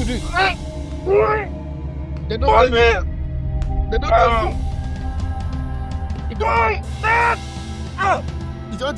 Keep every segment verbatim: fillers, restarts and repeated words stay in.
They don't tell you. They don't tell you. They don't tell you. It's not.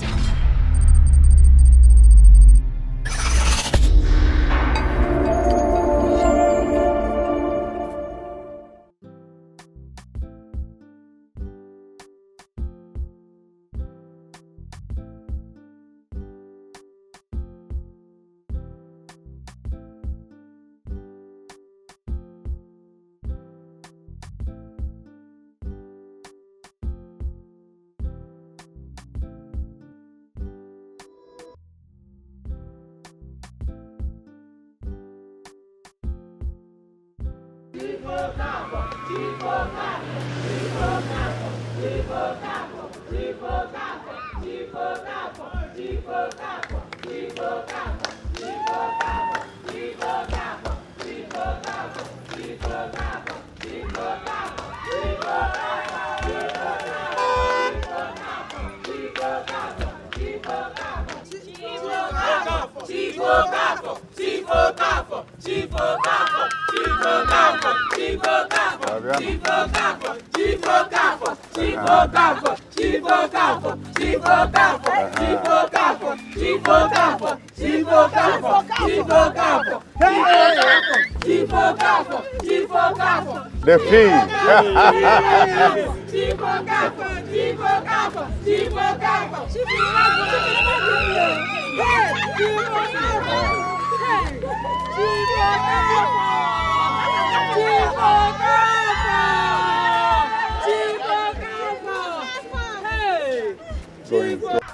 The fee.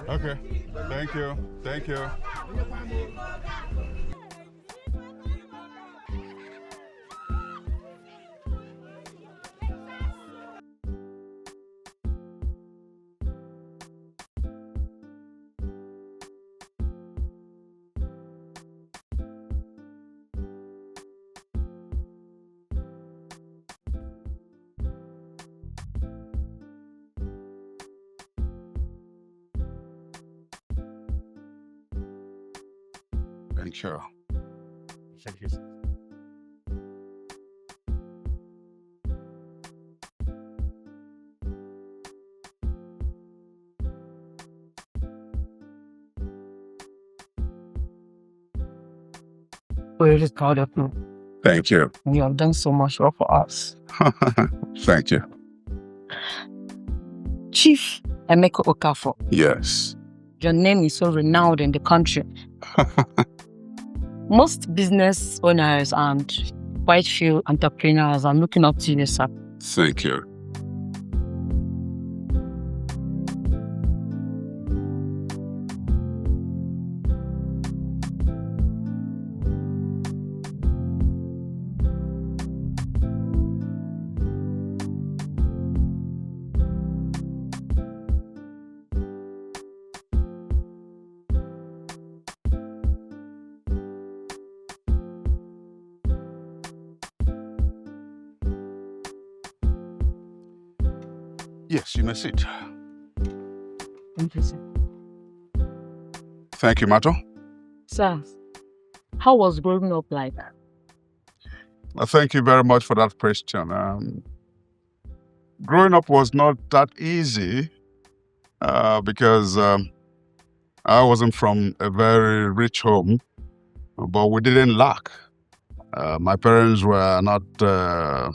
Okay. Thank you. Thank you. Thank you. Thank you. We're really proud of you. Thank you. You have done so much work for us. Thank you. Chief Emeka Okafor. Yes. Your name is so renowned in the country. Most business owners and quite few entrepreneurs are looking up to you, sir. Thank you. Yes, you may sit. Thank you, sir. Thank you, Mato. Sir, how was growing up like? Uh, thank you very much for that question. Um, growing up was not that easy, uh, because, um, I wasn't from a very rich home, but we didn't lack. Uh, my parents were not, uh,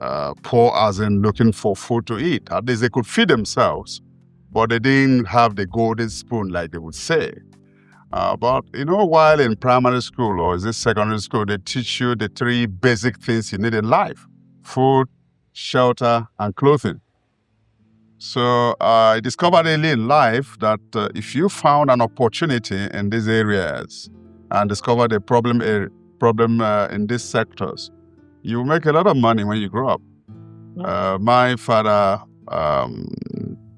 uh, poor, as in looking for food to eat. At least they could feed themselves, but they didn't have the golden spoon, like they would say. Uh, but you know, while in primary school or is it secondary school, they teach you the three basic things you need in life: food, shelter, and clothing. So I discovered early in life that, uh, if you found an opportunity in these areas and discovered a problem, a problem, uh, in these sectors, you make a lot of money when you grow up. Uh, my father, um,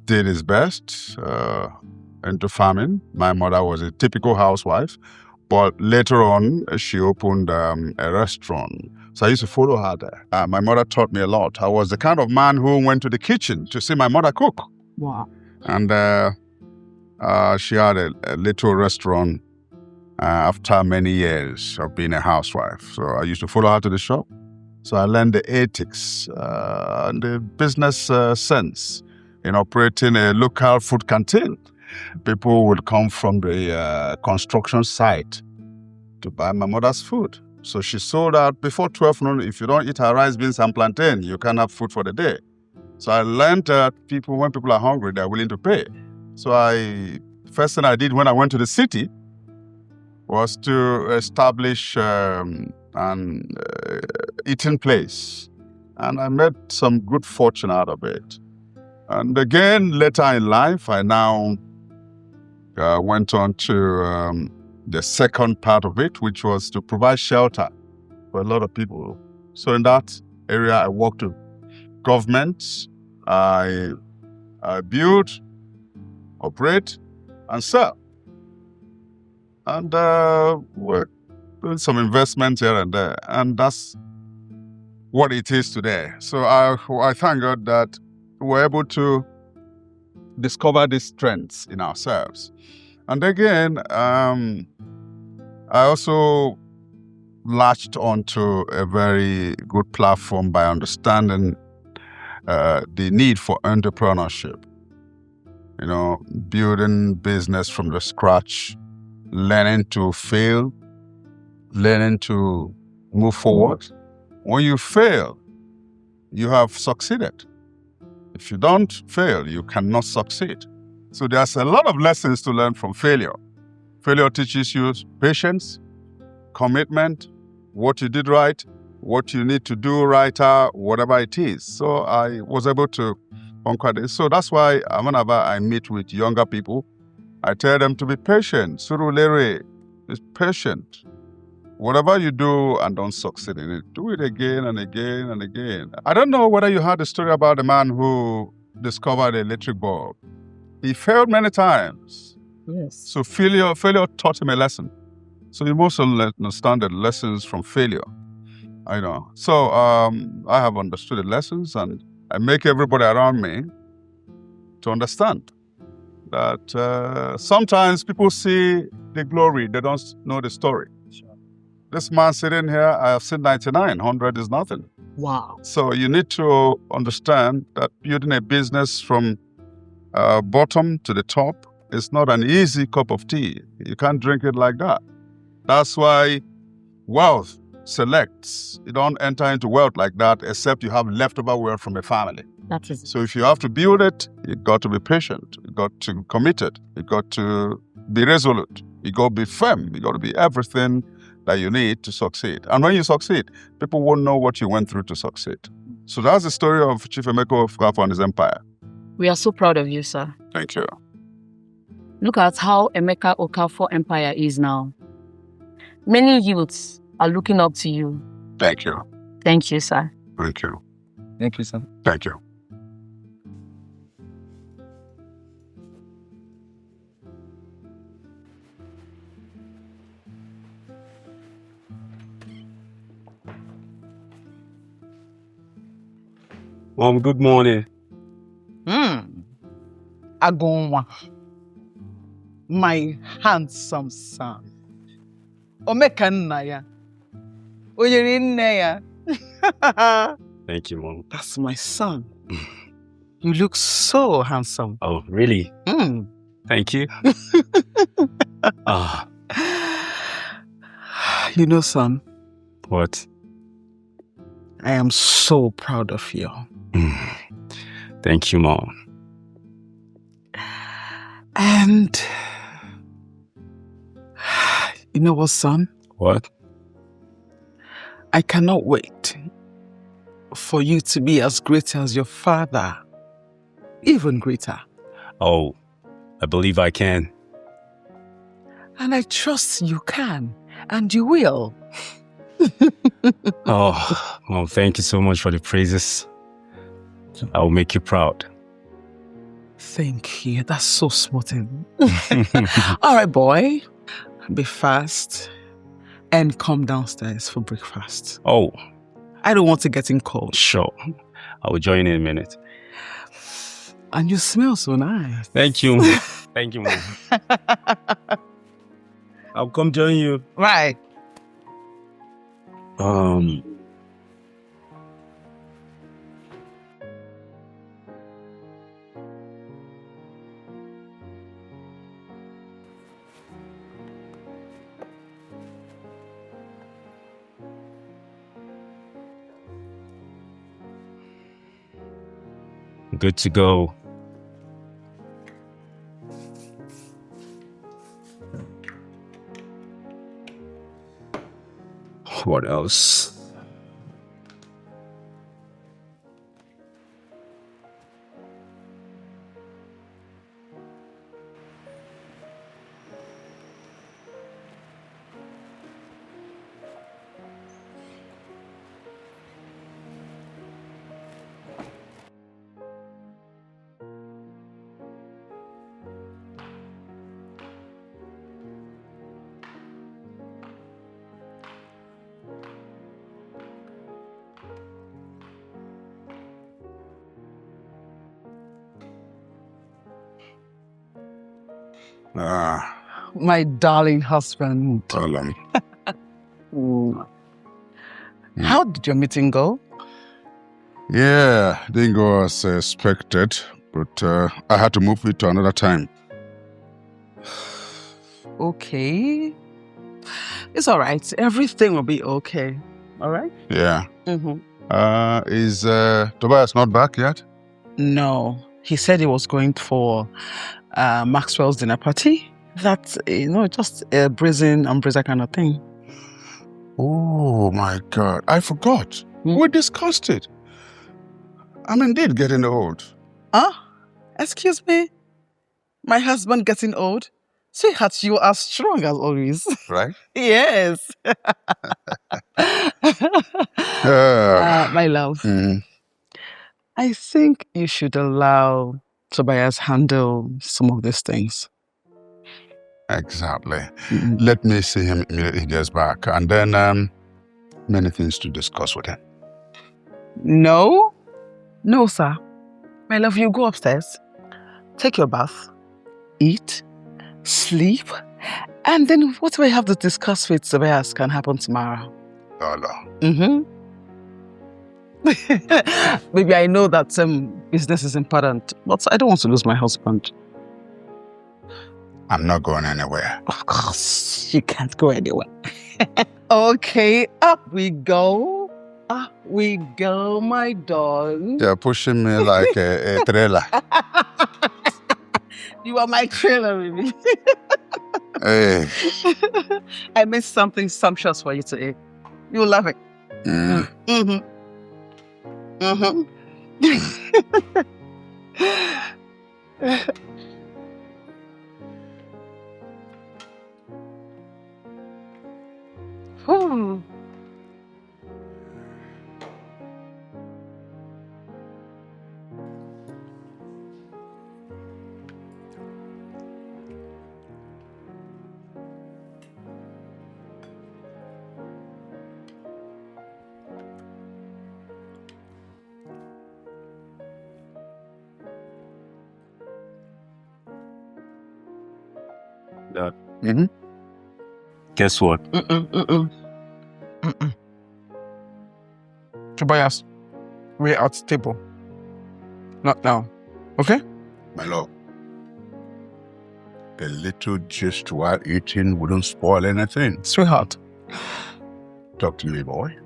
did his best, uh, into farming. My mother was a typical housewife, but later on, uh, she opened, um, a restaurant. So I used to follow her there. Uh, my mother taught me a lot. I was the kind of man who went to the kitchen to see my mother cook. Wow. And, uh, uh, she had a, a little restaurant uh, after many years of being a housewife. So I used to follow her to the shop. So I learned the ethics uh, and the business uh, sense in operating a local food canteen. People would come from the uh, construction site to buy my mother's food. So she sold out before twelve noon. If you don't eat her rice, beans, and plantain, you can't have food for the day. So I learned that people, when people are hungry, they're willing to pay. So I, first thing I did when I went to the city was to establish um, an uh, eating place, and I made some good fortune out of it. And again, later in life, I now uh, went on to um, the second part of it, which was to provide shelter for a lot of people. So in that area, I worked with governments. I, I build, operate, and sell. And uh, we're doing some investments here and there. And that's what it is today. So I, I thank God that we're able to discover these strengths in ourselves. And again, um, I also latched onto a very good platform by understanding uh, the need for entrepreneurship. You know, building business from the scratch, learning to fail, learning to move forward. When you fail, you have succeeded. If you don't fail, you cannot succed. So there's a lot of lessons to learn from failure. Failure teaches you patience, commitment, what you did right, what you need to do righter, whatever it is. So I was able to conquer this. So that's why whenever I meet with younger people, I tell them to be patient. Surulere is patient. Whatever you do and don't succeed in it, do it again and again and again. I don't know whether you heard the story about the man who discovered the electric bulb. He failed many times. Yes. So failure, failure taught him a lesson. So you must understand the lessons from failure. I know. So um, I have understood the lessons, and I make everybody around me to understand that uh, sometimes people see the glory, they don't know the story. This man sitting here, I have seen ninety-nine, one hundred is nothing. Wow. So you need to understand that building a business from uh, bottom to the top is not an easy cup of tea. You can't drink it like that. That's why wealth selects. You don't enter into wealth like that except you have leftover wealth from a family. That is So if you have to build it, you got to be patient. You got to be committed. You got to be resolute. You got to be firm. You got to be everything that you need to succeed. And when you succeed, people won't know what you went through to succeed. So that's the story of Chief Emeka Okafor and his empire. We are so proud of you, sir. Thank you. Look at how Emeka Okafor Empire is now. Many youths are looking up to you. Thank you. Thank you, sir. Thank you. Thank you, sir. Thank you. Mom, good morning. Hmm. Agonwa. My handsome son. Omeka nna ya. Oyiri nne ya. Thank you, Mom. That's my son. You look so handsome. Oh, really? Hmm. Thank you. Ah, You know, son, what? I am so proud of you. Thank you, Mom. And you know what, son? What? I cannot wait for you to be as great as your father, even greater. Oh, I believe I can. And I trust you can, and you will. Oh, Mom, thank you so much for the praises. I will make you proud. Thank you. That's so smoothing. All right, boy. Be fast and come downstairs for breakfast. Oh, I don't want to get in cold. Sure. I will join in a minute. And you smell so nice. Thank you. Thank you, Mom. I'll come join you. Right. Um. Good to go. What else? Ah, My darling husband. Alan. Mm. Mm. How did your meeting go? Yeah, didn't go as expected, but uh, I had to move it to another time. Okay. It's all right. Everything will be okay. All right? Yeah. Mm-hmm. Uh, is uh, Tobias not back yet? No. He said he was going for uh, Maxwell's dinner party. That's, you know, just a brazen umbrella kind of thing. Oh my God. I forgot. Hmm? We discussed it. I'm indeed getting old. Huh? Excuse me? My husband getting old? Sweetheart, you are strong as always. Right? Yes. Uh, my love, mm-hmm. I think you should allow Tobias handle some of these things. Exactly. Mm-hmm. Let me see him immediately he gets back. And then um, many things to discuss with him. No. No, sir. My love, you go upstairs. Take your bath. Eat. Sleep. And then whatever you have to discuss with Tobias can happen tomorrow. Lala. Mm-hmm. Baby, I know that um, business is important, but I don't want to lose my husband. I'm not going anywhere. Of course, you can't go anywhere. Okay, up we go. Up we go, my darling. You're pushing me like a, a trailer. You are my trailer, baby. Hey. I made something sumptuous for you to eat. You love it. Mm. Mm-hmm. Mm-hmm. Hmm. Dad. Mm-hmm. Guess what? Mm-mm, mm-mm. Mm-mm. Tobias, we're at table. Not now. Okay? My love, a little gist while eating wouldn't spoil anything. Sweetheart. Talk to me, boy.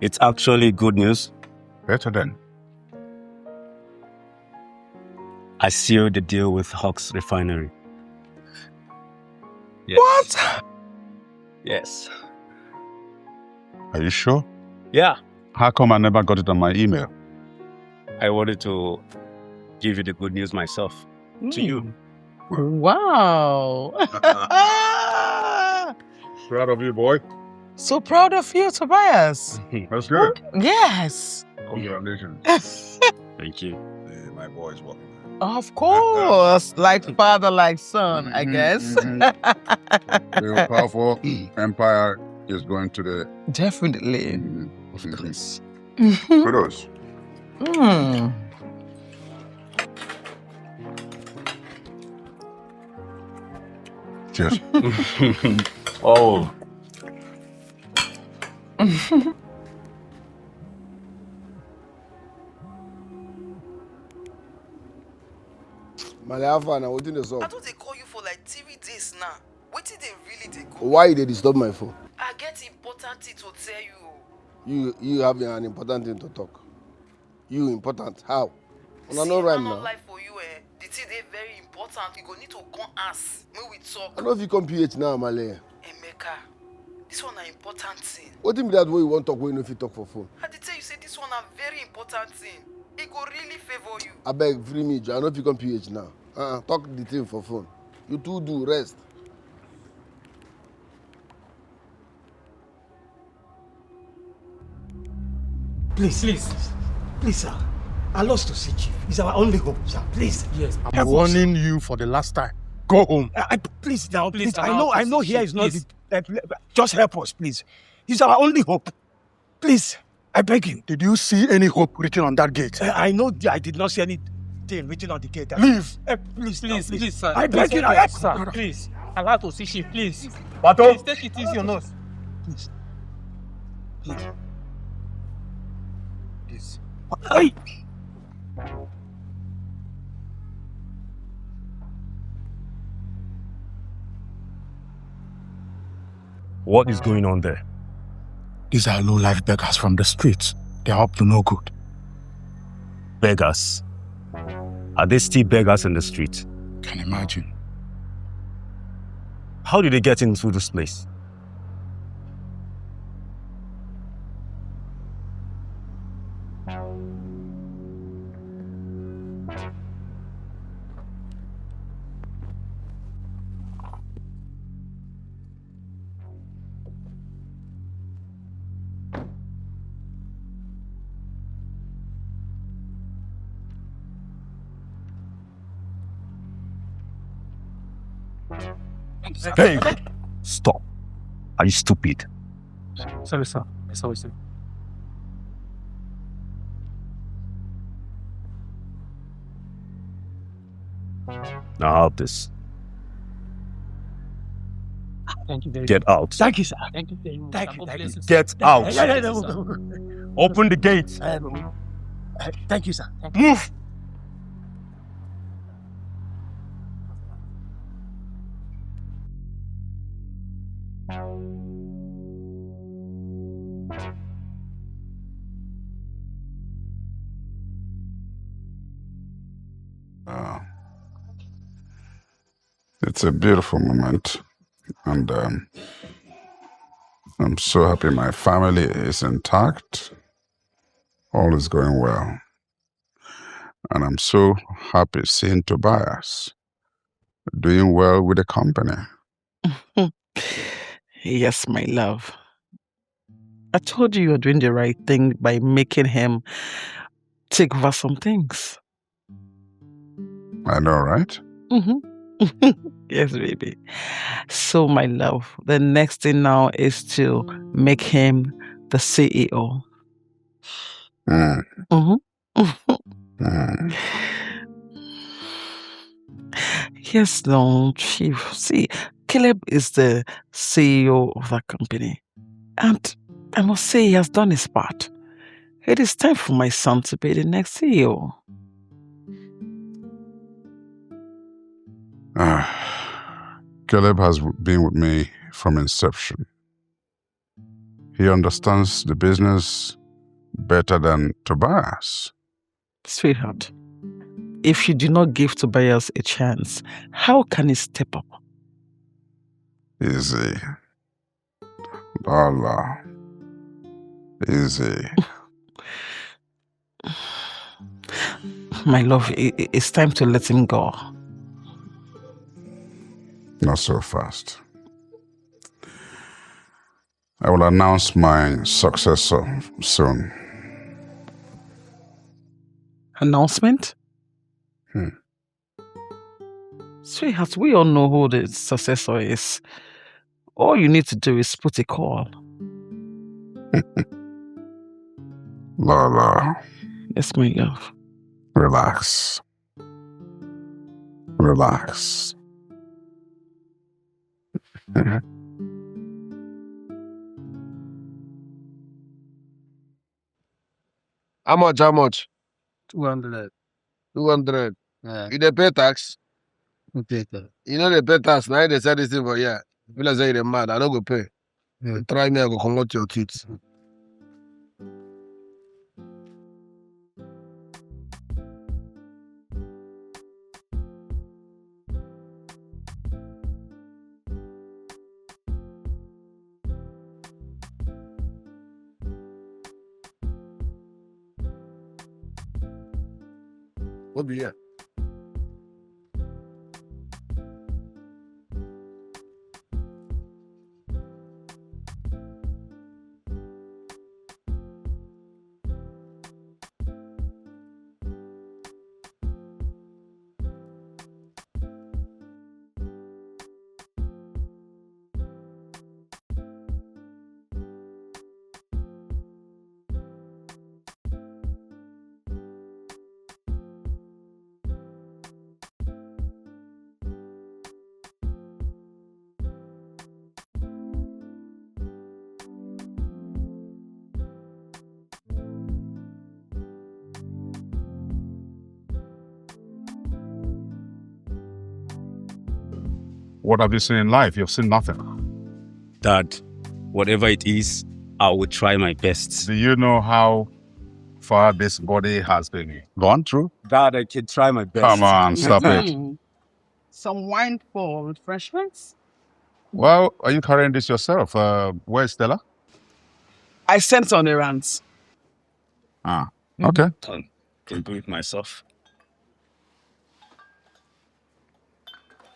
It's actually good news. Better then. I sealed the deal with Hawks Refinery. Yes. What? Yes. Are you sure? Yeah. How come I never got it on my email? I wanted to give you the good news myself. To you. Mm. Wow. Proud of you, boy. So proud of you, Tobias. That's good. Yes. Congratulations. Thank you. Eh, my boy is working. Of course, like father, like son, I guess. Mm-hmm. The powerful empire is going to the... Definitely. Mm-hmm. Of course. Kudos. Mm. Oh. Male, how far now? Wetin dey I sup? Don dey call you for like three days now. Wetin dey really dey go? Why you dey disturb my phone? I get important thing to tell you. O. You you have an important thing to talk. You important? How? Una no rhyme now. Lie for you, eh? The thing dey very important. You go need to come ask. Make we talk. I no fit come P H now, Male. Emeka, this one na important thing. Wetin be that way you wan talk wey you no fit talk for phone? I dey tell you say this one na very important thing. E go really favour you. Abeg, free me, Joe. I no fit come P H now. Uh-uh, talk the thing for phone. You too do, rest. Please, please, please, sir. I lost to see chief. He's our only hope, sir. Please. Yes, I'm warning you for the last time. Go home. I, I, please now, please. Please, I know, I know here is not. Please. Uh, just help us, please. He's our only hope. Please, I beg you. Did you see any hope written on that gate? Uh, I know I did not see anything written on the gate. Leave. Uh, please, please, please, please, sir. I beg you, sir. Please. Allow to see chief, please. Bato. Please take it easy on us. Please. Please. Please. Hey! What is going on there? These are low-life beggars from the streets. They're up to no good. Beggars? Are they still beggars in the street? Can imagine. How did they get into this place? Hey, stop. Are you stupid? Sorry, sir. I saw it. Now have this. Thank you very Get much. out. Thank you, sir. Thank you very much. Thank sir. you. God Thank bless you. you, sir. Get out. Yeah, yeah, yeah, no, no, no. Open the gate. Um, uh, thank you, sir. Thank you. Move. Uh, it's a beautiful moment, and um, I'm so happy my family is intact. All is going well. And I'm so happy seeing Tobias doing well with the company. Yes, my love. I told you you're doing the right thing by making him take over some things. I know, right? Mm-hmm. Yes, baby. So, my love, the next thing now is to make him the C E O. Mm. Mm-hmm. Mm. Yes, no, Chief. See, Caleb is the C E O of that company. And I must say, he has done his part. It is time for my son to be the next C E O. Ah, Caleb has w- been with me from inception. He understands the business better than Tobias. Sweetheart, if you do not give Tobias a chance, how can he step up? Easy. Lala. Easy. My love, i- i- it's time to let him go. Not so fast. I will announce my successor soon. Announcement? Hmm. Sweetheart, we all know who the successor is. All you need to do is put a call. Lala, Yes, my love. relax. Relax. How much? How much? Two hundred. Two hundred. Yeah. You dey pay tax? Okay, sir. You know they pay tax. Now they sell this thing for here. If you say you dey mad, I no go pay. Yeah. You try me, I go comot your teeth. What be here? What have you seen in life? You've seen nothing. Dad, whatever it is, I will try my best. Do you know how far this body has been gone through? Dad, I can try my best. Come on, stop it. Some wine for refreshments. Well, are you carrying this yourself? Uh, where's Stella? I sent on errands. Ah, okay. I can do it myself.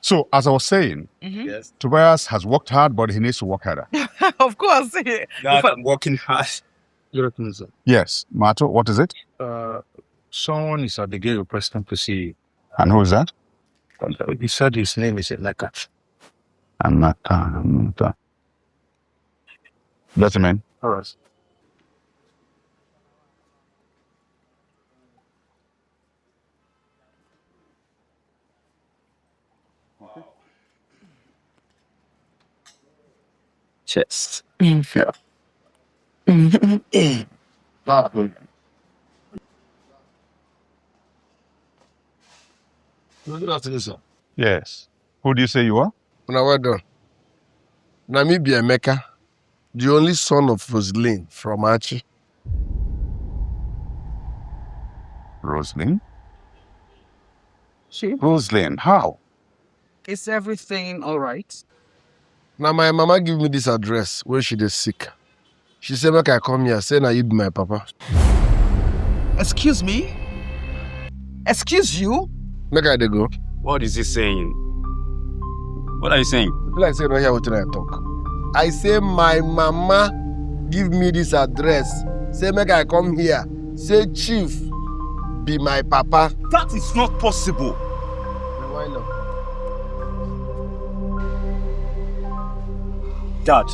So, as I was saying, Mhm. Yes. Tobias has worked hard, but he needs to work harder. Of course. Dad, I'm working hard. Good afternoon, sir. Yes, Mato, what is it? Uh, someone is at the gate requesting to see you. And who is that? He said his name is Emeka. Amaka, Amaka. That's a man. All right. Chest. Good afternoon, sir. Yes. Who do you say you are? Una well done. Na me be Emeka, the only son of Roseline from Achi. Roslyn? She? Roslyn, how? Is everything all right? Now my mama give me this address where she dey sick. She say make I come here, say na you be my papa. Excuse me? Excuse you? Make I dey go. What is he saying? What are you saying? Be like say you no hear wetin I talk. I say my mama give me this address. Say make I come here. Say chief be my papa. That is not possible. Na why not? Dad.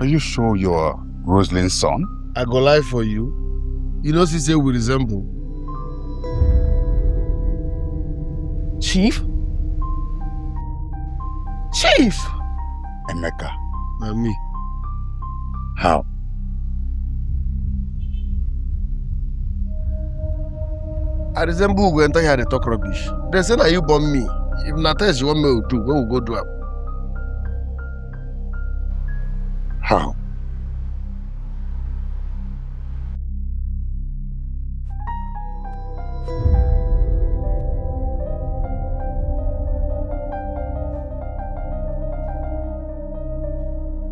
Are you sure you're Roslyn's son? I go lie for you. You know, see say we resemble. Chief? Chief! Emeka. Na me. How? I resemble who go enter here dey talk rubbish. They say na you born me. If na test you want me to do, we will go do am. How?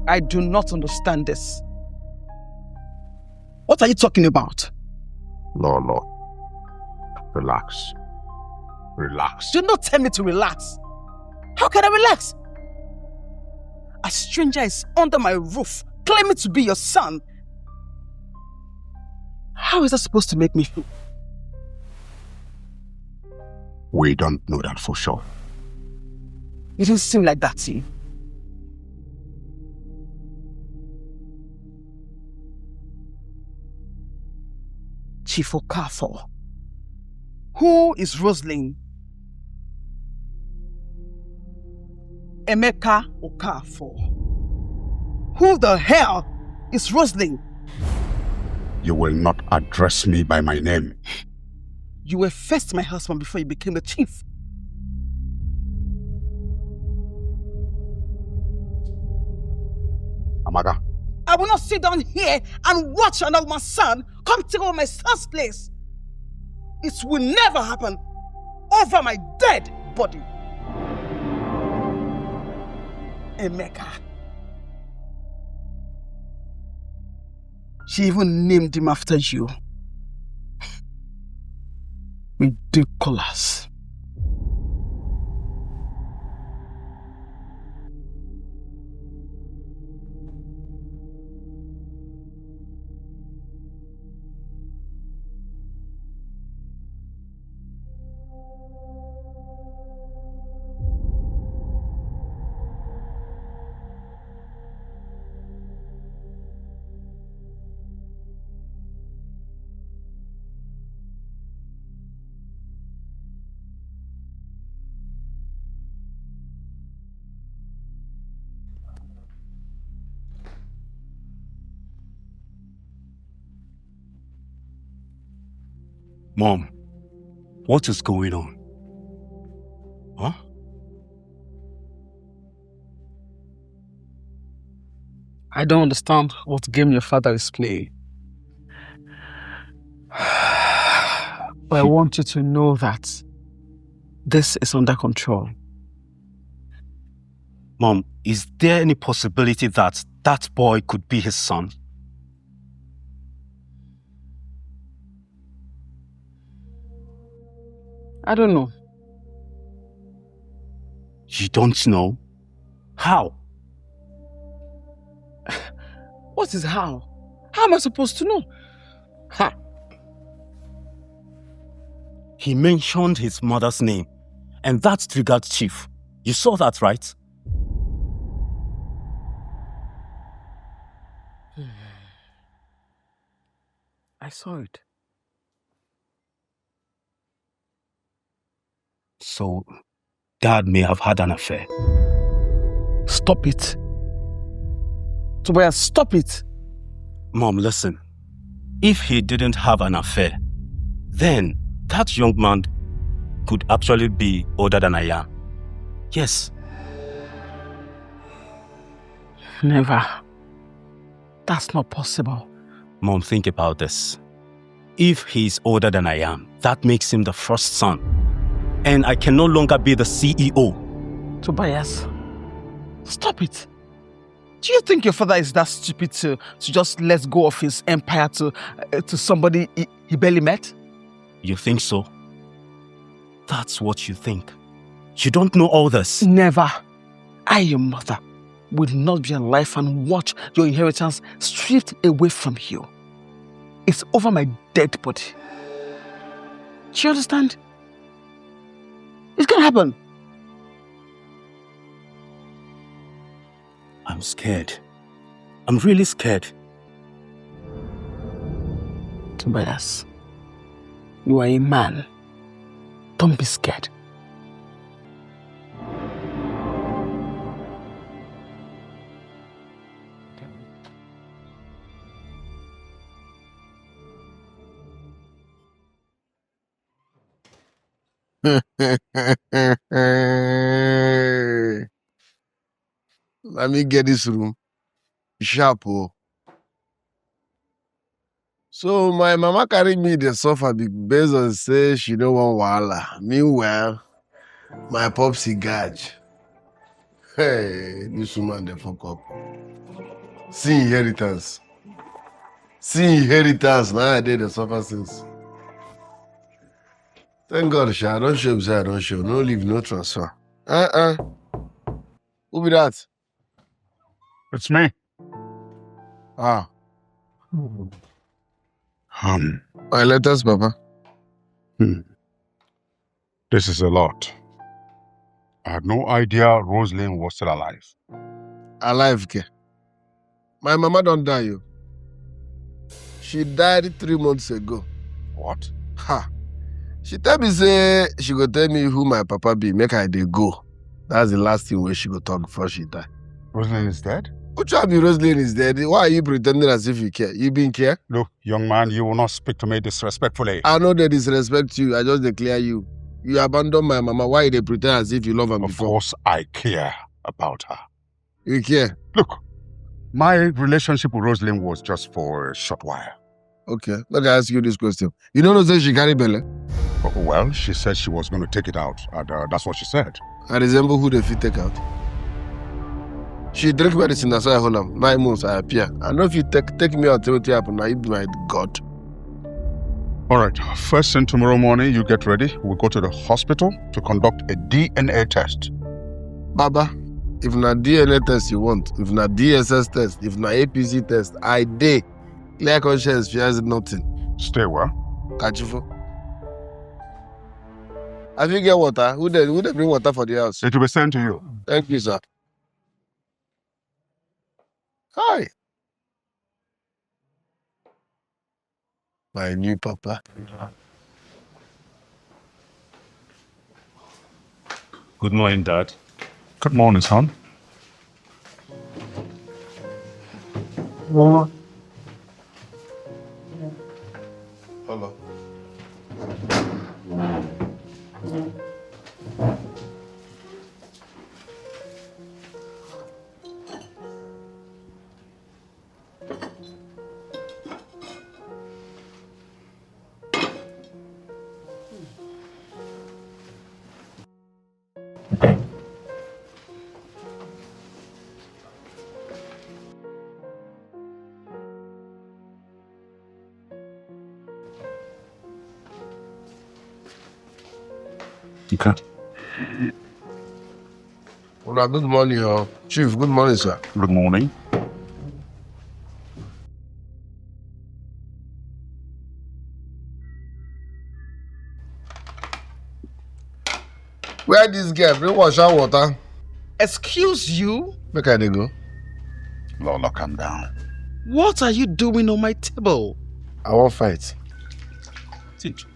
I do not understand this. What are you talking about? Lord, Lord. Relax. Relax. Do not tell me to relax. How can I relax? A stranger is under my roof, claiming to be your son. How is that supposed to make me feel? We don't know that for sure. It didn't seem like that to you. Chief Okafor. Who is Roslyn? Emeka Okafor. Who the hell is Roslyn? You will not address me by my name. You were first my husband before you became the chief. Amaka. I will not sit down here and watch another woman's son come take over my son's place. It will never happen over my dead body. Emeka. She even named him after you. Ridiculous. Mom, what is going on? Huh? I don't understand what game your father is playing. But I want you to know that this is under control. Mom, is there any possibility that that boy could be his son? I don't know. You don't know? How? What is how? How am I supposed to know? Ha! He mentioned his mother's name, and that triggered Chief. You saw that, right? I saw it. So, Dad may have had an affair. Stop it. Tobias, stop it. Mom, listen. If he didn't have an affair, then that young man could actually be older than I am. Yes. Never. That's not possible. Mom, think about this. If he's older than I am, that makes him the first son. And I can no longer be the C E O. Tobias, stop it. Do you think your father is that stupid to, to just let go of his empire to, uh, to somebody he, he barely met? You think so? That's what you think. You don't know all this. Never. I, your mother, will not be alive and watch your inheritance stripped away from you. It's over my dead body. Do you understand? It's gonna happen. I'm scared. I'm really scared. Tobias, you are a man. Don't be scared. Let me get this room. Sharp, oh. So my mama carry me dey suffer be-, based on say she no wan wahala. Meanwhile, my popsy gaj. Hey, this woman dey fuck up. See inheritance. See inheritance. Now I dey dey suffer since. Thank God, sha. I don show say I don show. No leave, no transfer. Uh-uh. Who be that? It's me. Ah. Um, My letters, Papa. Hmm. This is a lot. I had no idea Rosalind was still alive. Alive, ke? My mama don die, yo. She died three months ago. What? Ha! She tell me say she go tell me who my papa be, make I dey go. That's the last thing wey she go talk before she die. Rosalind is dead? Which one be Rosalind is dead? Why are you pretending as if you care? You been care? Look, young man, you will not speak to me disrespectfully. I no dey disrespect you. I just dey clear you. You abandon my mama. Why you dey pretend as if you love am Of before? Course, I care about her. You care? Look, my relationship with Rosalind was just for a short while. Okay, let me ask you this question. You no know say she carry belle? Well, she said she was going to take it out, and uh, that's what she said. I resemble who dey fit take out. She drink medicine, that's why I hold am. Nine months, I appear. I know if you take take me out, wetin happen? Na you be my God. All right, first thing tomorrow morning, you get ready. We go to the hospital to conduct a D N A test. Baba, if na D N A test you want, if na D S S test, if na A P C test, I dey. Clear conscience fears nothing. Stay well. Kachifo. Have you get water? Who dey who dey bring water for the house? It will be sent to you. Thank you, sir. Hi. My new papa. Good morning, Dad. Good morning, son. Hello. Okay. Una, good morning, oh. Chief, good morning, sir. Good morning. Where this girl? Bring wash and water. Excuse you? Make I dey go. Lola, calm down. What are you doing on my table? I wan fight. Teach.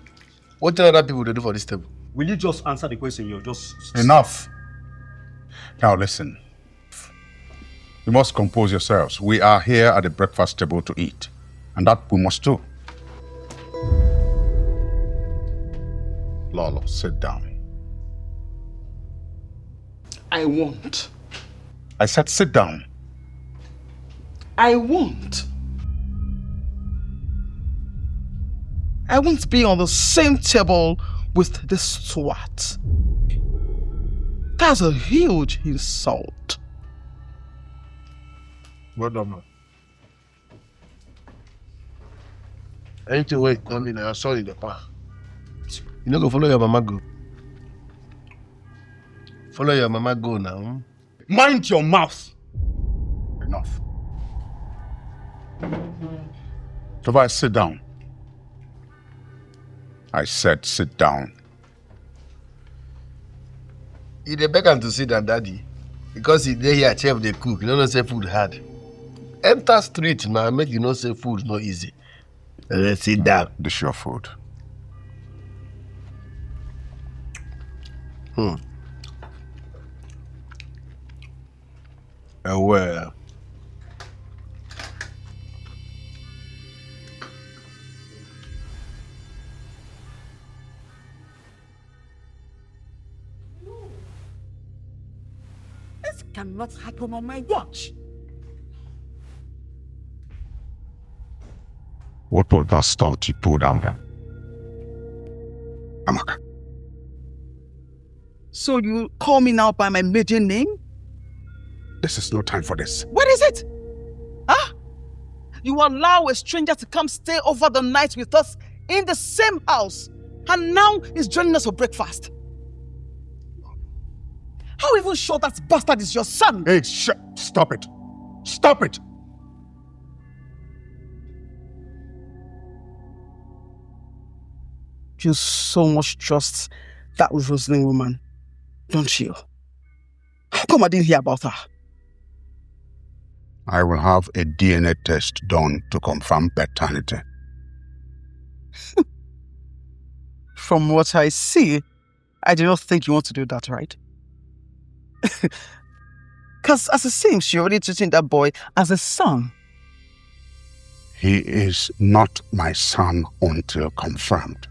Wetin other people dey do for this table? Will you just answer the question? You're just Enough. Now listen. You must compose yourselves. We are here at the breakfast table to eat, and that we must do. Lolo, sit down. I won't. I said sit down. I won't. I won't be on the same table with this twat. That's a huge insult. Well done, man. Anything wey come in, na sorry the pa. You no go follow your mama go. Follow your mama go now. Hmm? Mind your mouth. Enough. Tobias, sit down. I said sit down. You dey beg am to sit down, daddy, because he dey here, chef dey cook. You no know say food hard. Enter street na, make you know say food no easy. Let's sit down. This your food. Hmm. Uh, well. This cannot happen on my watch. What was that stunt you pulled out there? Amaka. So you call me now by my maiden name? This is no time for this. What is it? Huh? You allow a stranger to come stay over the night with us in the same house, and now he's joining us for breakfast. How even sure that bastard is your son? Hey, sh- stop it. Stop it. You so much trust that Rosalind woman, don't you? How come I didn't hear about her? I will have a D N A test done to confirm paternity. From what I see, I do not think you want to do that, right? Because as it seems, you're already treating that boy as a son. He is not my son until confirmed.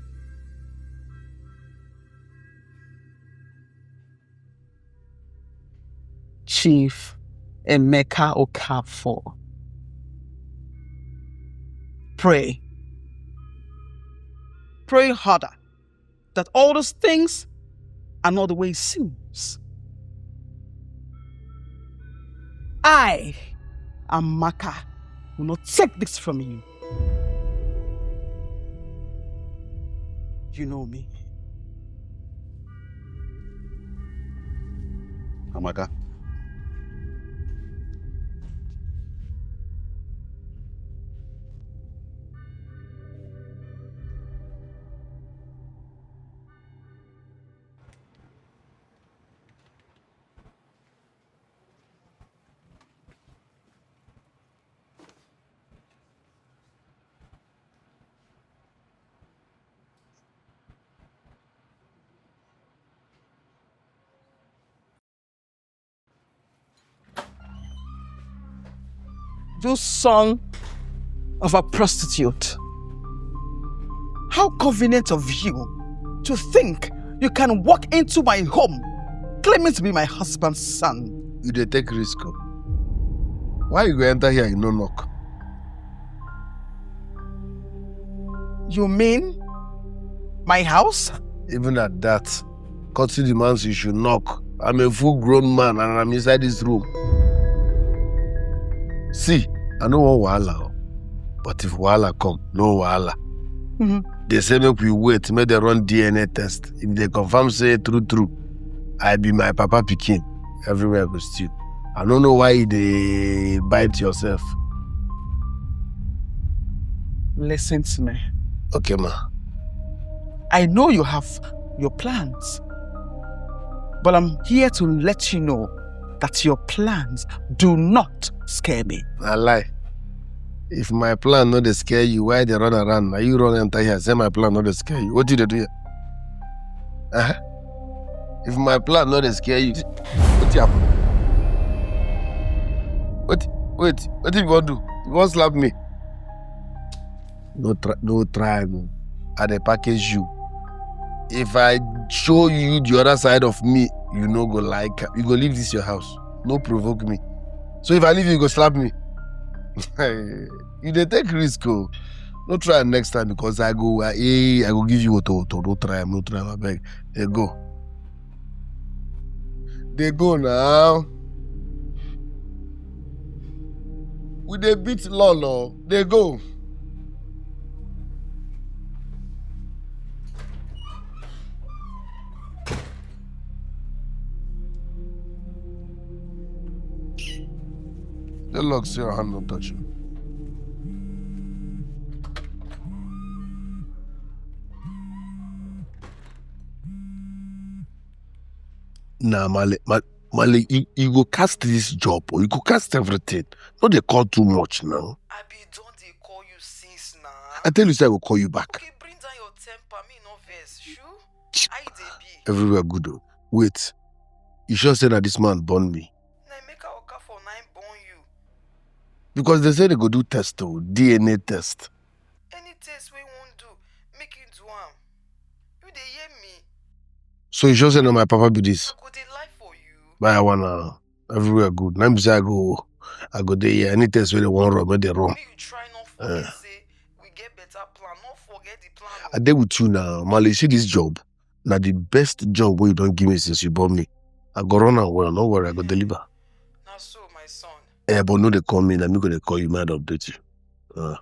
Chief Emeka Okafor. Pray. Pray harder that all those things are not the way it seems. I, Amaka, will not take this from you. You know me. Amaka. You son of a prostitute. How convenient of you to think you can walk into my home claiming to be my husband's son. You dey take risk o. Why you go enter here, you no knock? You mean my house? Even at that, courtesy demands you should knock. I'm a full-grown man and I'm inside this room. See, I no want wahala o. But if wahala come, no wahala. Mm-hmm. They say make we wait, make they run D N A test. If they confirm say true true, I be my papa pikin, everywhere go stew. I no know why you dey bite yourself. Listen to me. Okay, ma. I know you have your plans, but I'm here to let you know that your plans do not scare me. Na lie. If my plan no dey scare you, why dey run around? Na you run enter here, say my plan no dey scare you. What you dey do here? Uh-huh. If my plan no dey scare you, what happen? What? Wait, what if you wan do? You wan slap me? No try, no try me. I dey package you. If I show you the other side of me, you no go like am. You go leave this your house. No provoke me. So if I leave you, you go slap me. You dey take risk o. No try am next time because I go, I, eh, I go give you oto oto. No try am, no try am, abeg. Dey go. Dey go now. We dey beat law, law. Dey go. The lock say your hand no touch you. Nah, Male, Ma-, Male, you, you go cast this job, or you go cast everything. No dey call too much now. I be don dey call you since now. I tell you say I go call you back. Okay, bring down your temper, me no vex. Shoo? How you dey be? Everywhere good o. Wait, you sure say na this man born me? Na Emeka Okafor na him born you. Because they say they go do test o, D N A test. Any test wey you wan do, make you do am. You dey hear me? So you sure say na my papa be this? I go dey lie for you. Buy one now. Everywhere good. Na me say I go, I go dey here. Any test wey they wan run, make they run. Make you try not forget say we get better plan. Not forget the plan o. I dey with you now, Male. You see this job? Na the best job wey you don give me since you born me. I go run am well. No worry, I go deliver. Na so, my son. Eh, but no dey call me. Na me go dey call you. Make I update you. Uh.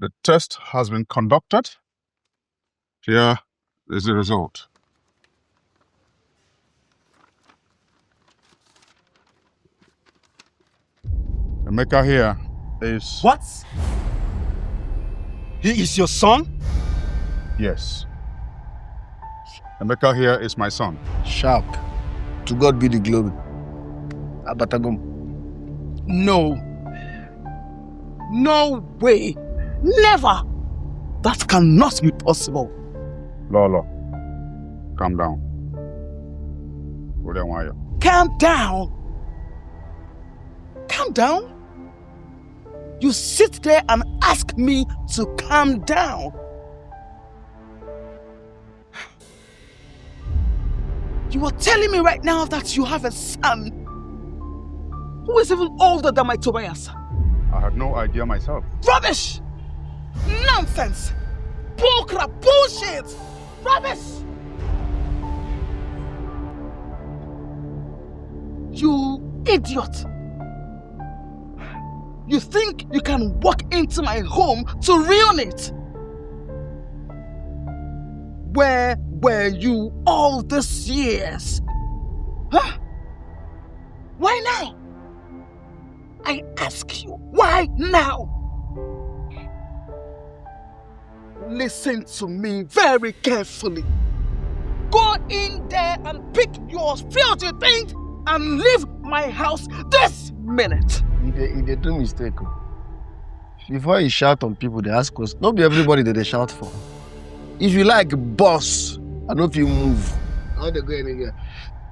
The test has been conducted. Here is the result. Emeka here is. What? He is your son? Yes. Emeka here is my son. Sharp. To God be the glory. Abatagum. No. No way. Never. That cannot be possible. Lolo, calm down. Hold on, wire. Calm down. Calm down. You sit there and ask me to calm down. You are telling me right now that you have a son who is even older than my Tobias. I had no idea myself. Rubbish! Nonsense! Bullcrap! Bullshit! Rubbish! You idiot! You think you can walk into my home to ruin it? Where were you all these years? Huh? Why now? I ask you, why now? Listen to me very carefully. Go in there and pick your filthy things and leave my house this minute. You dey you dey do mistake o. Before you shout on people, they ask us. No be everybody that they shout for. If you like boss, I no fit move. I no dey go anywhere.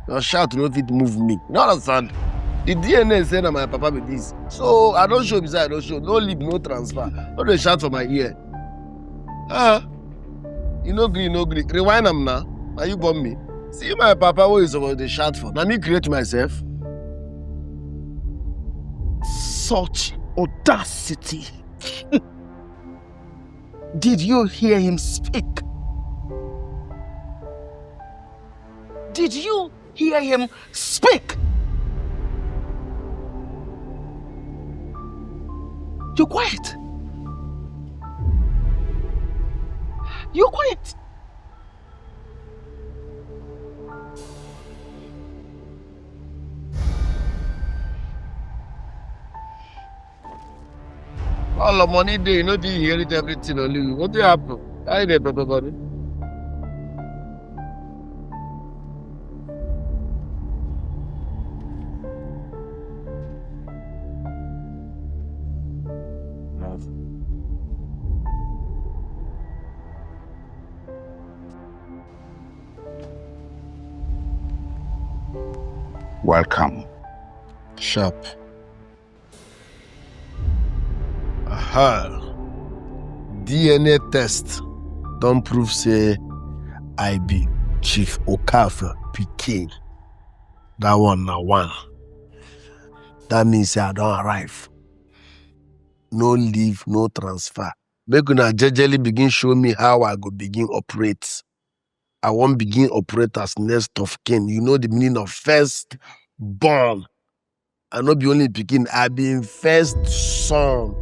Your shout no fit move me. You no understand? The D N A say na my papa be this. So I don show be say I don show. No leave, no transfer. No dey shout for my ear. Ah, you no gree, no gree. Rewind am now. Na you born me. See my papa wey you suppose dey shout for. Na me create myself. Such audacity. Did you hear him speak? Did you hear him speak? You quiet. You quiet. All the money dey, you no dey inherit everything only you. What dey happen? How you dey pepper body? Welcome. Sharp. Aha. D N A test don prove say I be Chief Okafor pikin. That one na one. That means say I don arrive. No leave, no transfer. Make una jejely begin show me how I go begin operate. I wan begin operate as next of kin. You know the meaning of first born. I no be only pikin, I be im first son.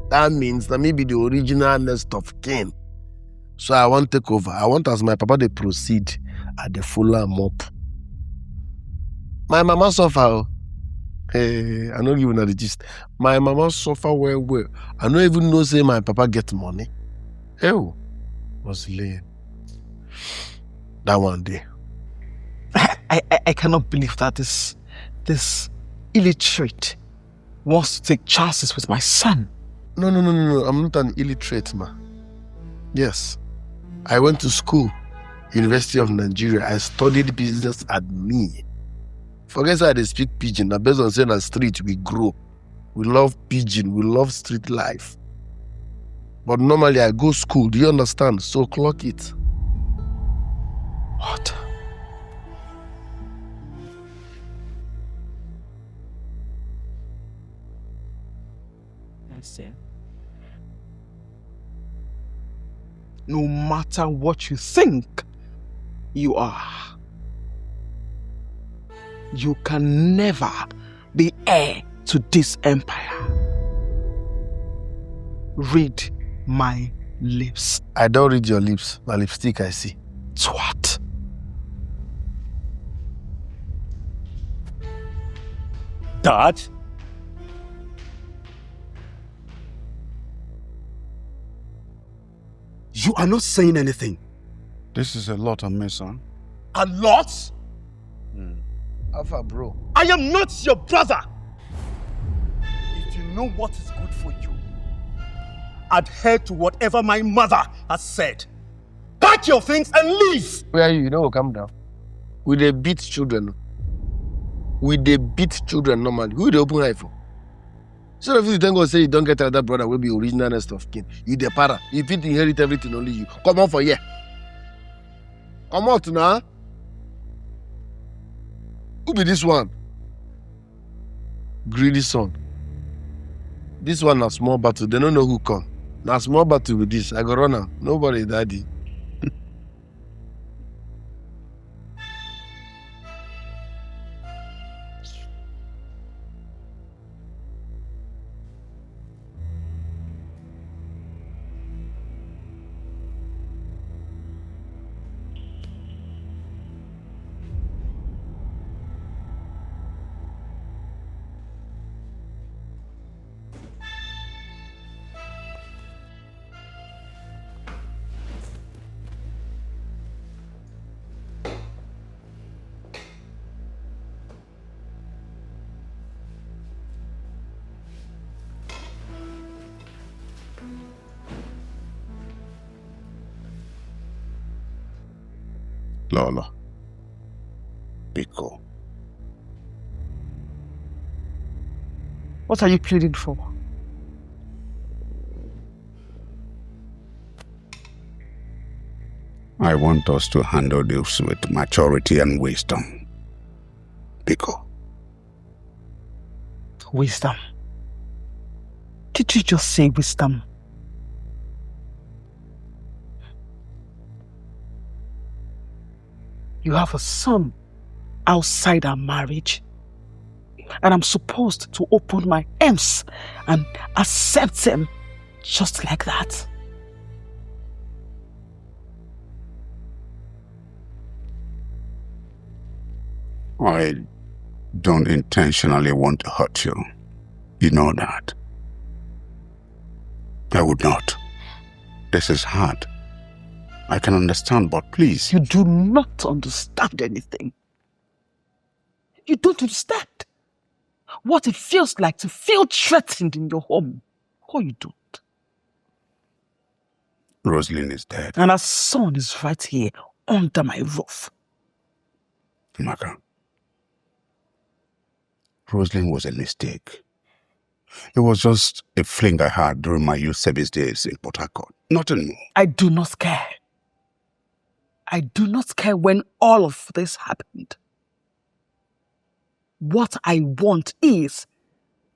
That means na me be the original next of kin. So I wan take over. I want as my papa dey proceed, I dey follow am up. My mama suffer o. Hey, I no give una the gist. My mama suffer well well. I no even know say my papa get money. Ew, was laying. That one day. I, I, I cannot believe that this this illiterate wants to take chances with my son. No, no, no, no, no. I'm not an illiterate, ma. Yes. I went to school, University of Nigeria. I studied business admin. Forget say I dey speak pidgin. Na based on say na street we grow. We love pidgin. We love street life. But normally I go school. Do you understand? So clock it. What? I see. No matter what you think you are, you can never be heir to this empire. Read my lips. I don't read your lips. My lipstick, I see. Twat. Dad? You are not saying anything. This is a lot on me, son. A lot? Alpha, bro. I am not your brother. If you know what is good for you, adhere to whatever my mother has said. Pack your things and leave. Where are you? You know, calm down. We dey beat children. We dey beat children normally. Who dey open eye for? So if you thank God say you don't get another brother will be original next of kin. You the para. You fit inherit everything only you. Come out for here. Come out now. Who be this one? Greedy son. This one na small battle. They don't know who come. Na small battle with this. I go run am. Nobody daddy. Lola. Biko. What are you pleading for? I want us to handle this with maturity and wisdom. Biko. Wisdom. Did you just say wisdom? You have a son outside our marriage, and I'm supposed to open my arms and accept him just like that. I don't intentionally want to hurt you. You know that. I would not. This is hard. I can understand, but please. You do not understand anything. You don't understand what it feels like to feel threatened in your home. Oh, you don't. Rosalind is dead. And her son is right here under my roof. Amaka. Rosalind was a mistake. It was just a fling I had during my youth service days in Port Harcourt. Nothing more. I do not care. I do not care when all of this happened. What I want is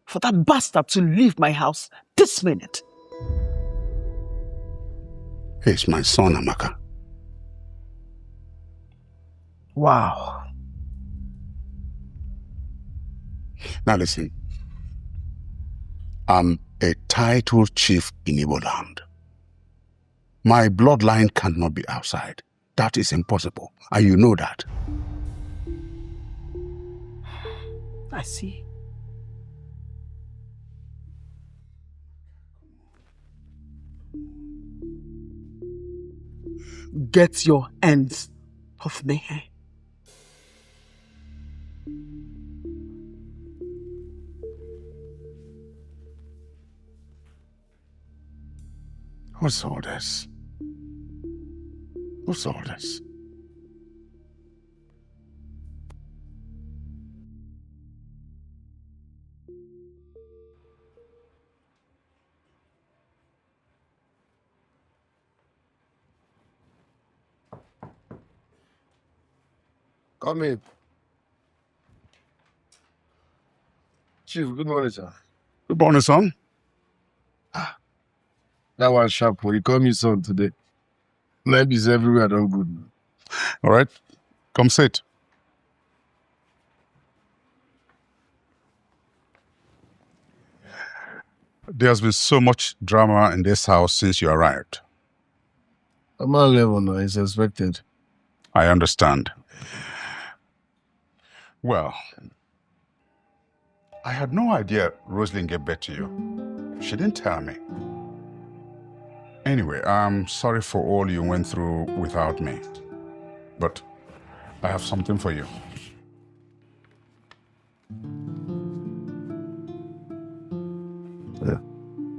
for that bastard to leave my house this minute. He's my son, Amaka. Wow. Now listen. I'm a titled chief in Igbo land. My bloodline cannot be outside. That is impossible. And you know that. I see. Get your hands off me. What's all this? What's all this? Come in. Chief, good morning, sir. Good morning, son. That one sharp. You call me son today. Life is everywhere. Don't good. All right. Come sit. There's been so much drama in this house since you arrived. I'm not level now. It's expected. I understand. Well, I had no idea Rosalind gave birth to you. She didn't tell me. Anyway, I'm sorry for all you went through without me. But I have something for you.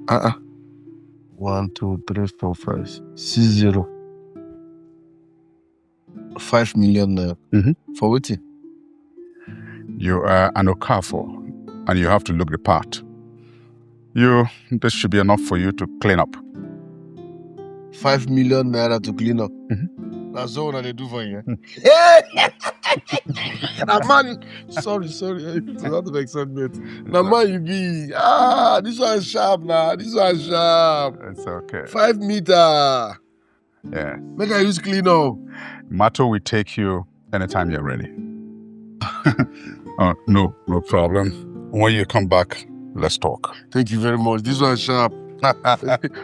Uh-uh. One, two, three, four, five, six zero. Five million naira. Mhm. For wetin? You are an Okafor, and you have to look the part. You, this should be enough for you to clean up. Five million naira to clean up. Mhm. That's all I do for you. Na man, sorry, sorry. It's not an excitement. Na man you be. Ah, this one sharp now. This one sharp. It's okay. Five meter. Yeah. Make I use clean up. Mato will take you anytime you're ready. Uh, no, no problem. When you come back, let's talk. Thank you very much. This one sharp.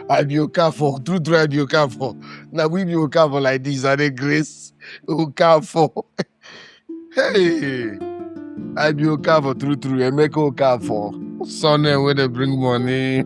I be Okafor. True, true, I be Okafor. Now we be Okafor like this. I dey grace Okafor. Hey, I be Okafor. True, true. Emeka Okafor. Son name where they bring money.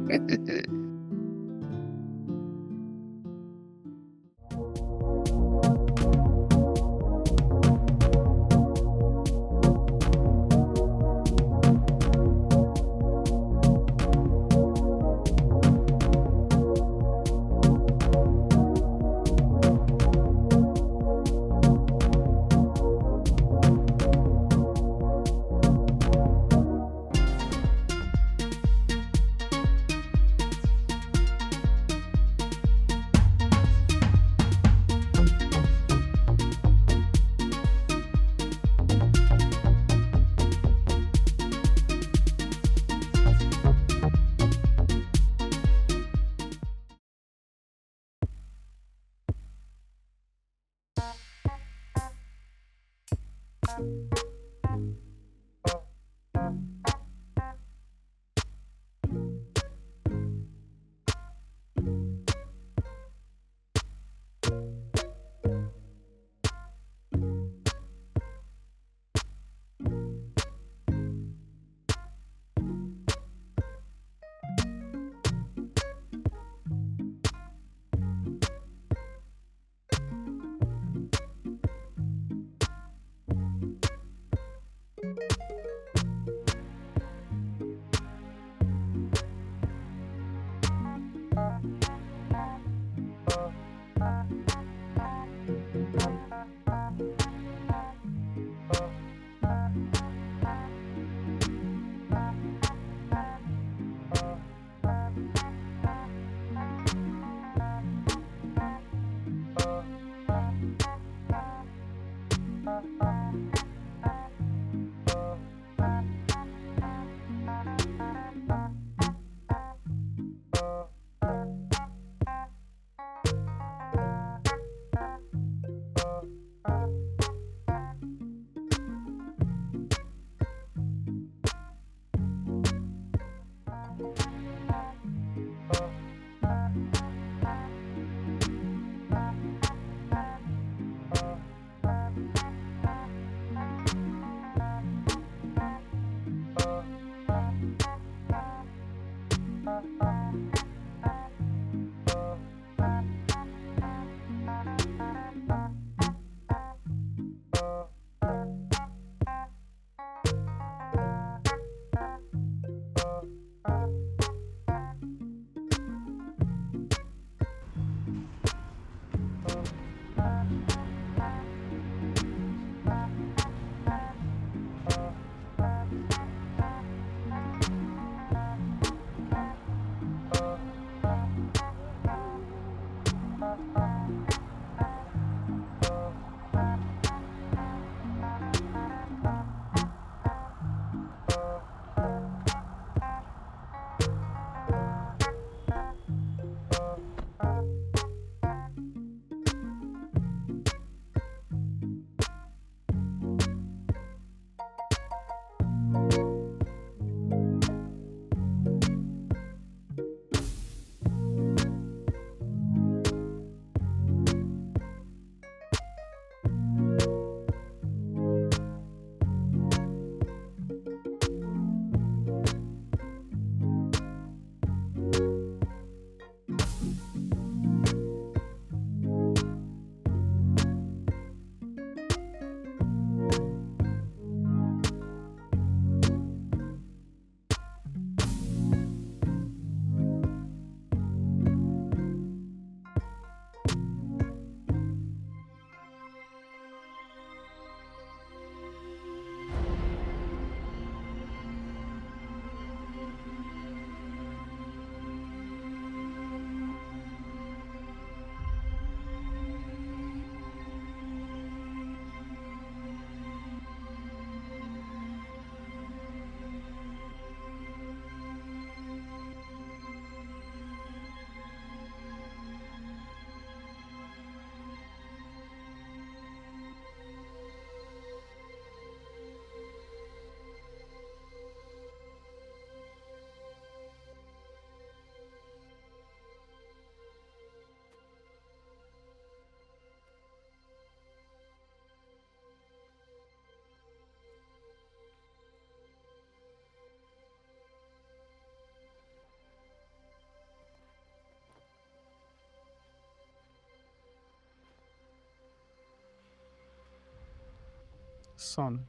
Son,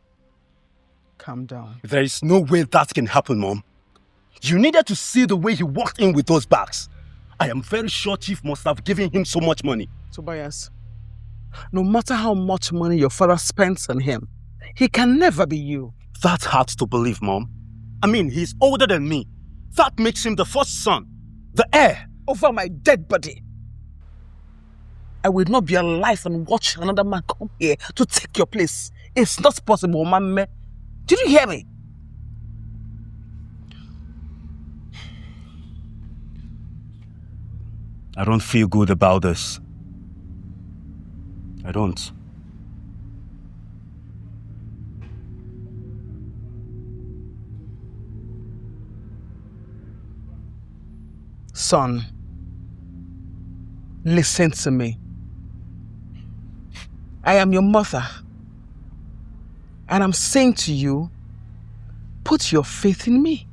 calm down. There is no way that can happen, Mom. You needed to see the way he walked in with those bags. I am very sure Chief must have given him so much money. Tobias, no matter how much money your father spends on him, he can never be you. That's hard to believe, Mom. I mean, he's older than me. That makes him the first son, the heir. Over my dead body. I will not be alive and watch another man come here to take your place. It's not possible, Mama. Did you hear me? I don't feel good about this. I don't. Son, listen to me. I am your mother. And I'm saying to you, put your faith in me.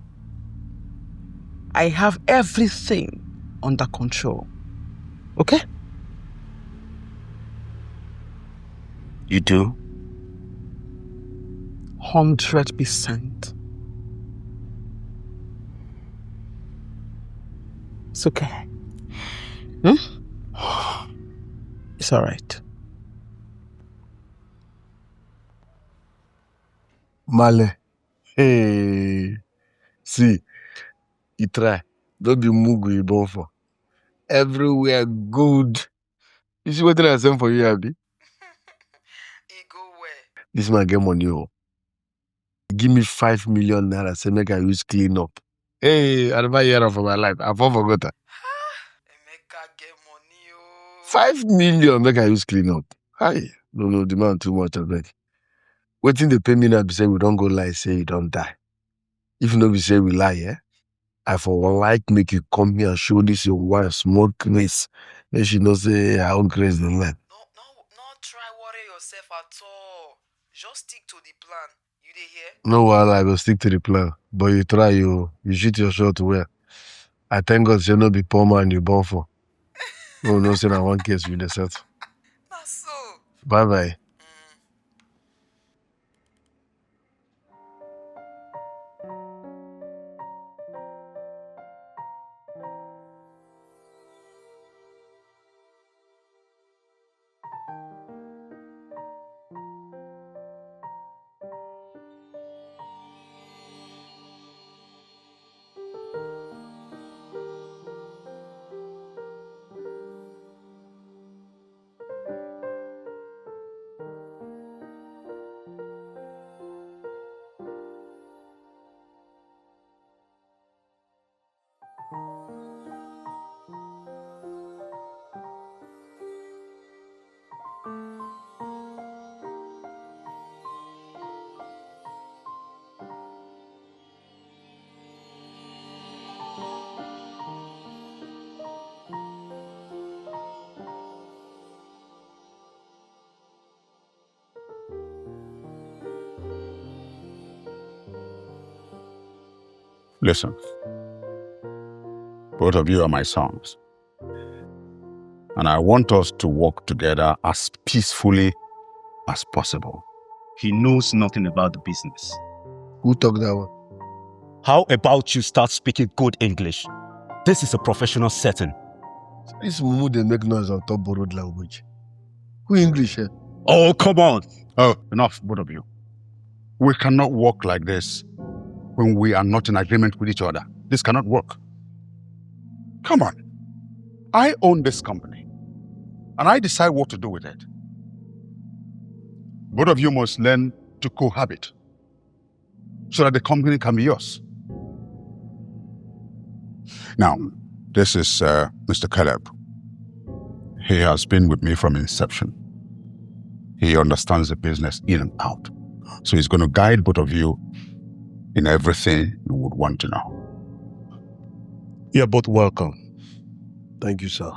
I have everything under control. Okay? You do? Hundred percent. It's okay. Hmm? It's all right. Male. Hey. See, you try. Don't be mugu you born for. Everywhere good. You see what I send for you, Abi? He go where? This man get money. Oh. Give me five million naira. Say make I use clean up. Hey, I never hear am for my life. I fall for gutter. Emeka get money. Oh. Five million make I use clean up. Hi. No, no, the man too much, I beg. Wetin dey pay me now be say we don go lie say you don die. If no be say we lie, eh? I for wan like make you come here and show this your wife small grace. Make she know say her own grace dey lie. No, no, no try worry yourself at all. Just stick to the plan. You dey hear? No wahala, I go stick to the plan. But you try, you you shoot your shot well. I thank God say no be poor man you born for. No, no, say na one case we dey settle. Na so. Bye bye. Listen, both of you are my sons. And I want us to work together as peacefully as possible. He knows nothing about the business. Who talk that one? How about you start speaking good English? This is a professional setting. This mumu dey make noise on top borrowed language. Who English here? Oh, come on. Oh, enough, both of you. We cannot work like this when we are not in agreement with each other. This cannot work. Come on. I own this company, and I decide what to do with it. Both of you must learn to cohabit so that the company can be yours. Now, this is uh, Mister Caleb. He has been with me from inception. He understands the business in and out. So he's going to guide both of you in everything you would want to know. You're both welcome. Thank you, sir.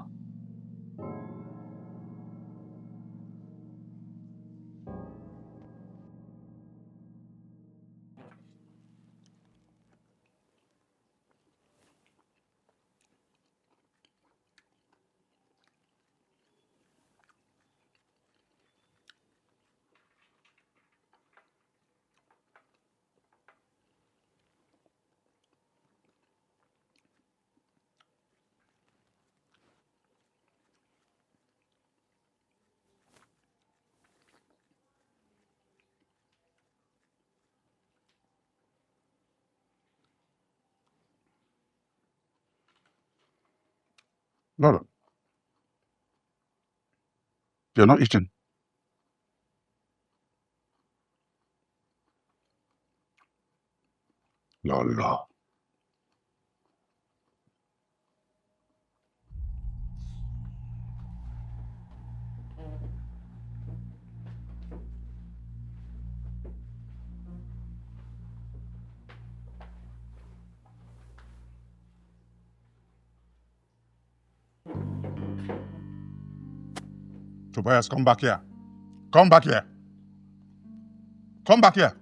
Lolo, you're not eating. Lolo. Tobias, come back here. Come back here. Come back here.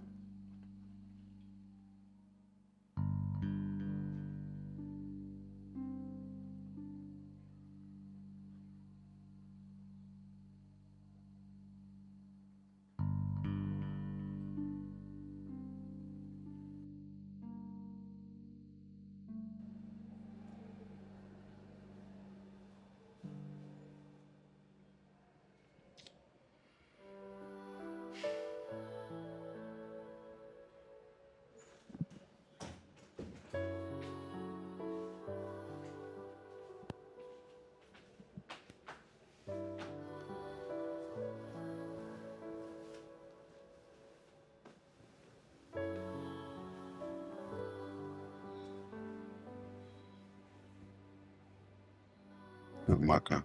Amaka.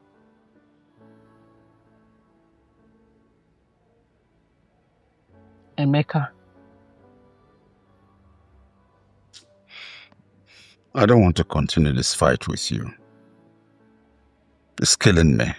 Emeka. I don't want to continue this fight with you. It's killing me.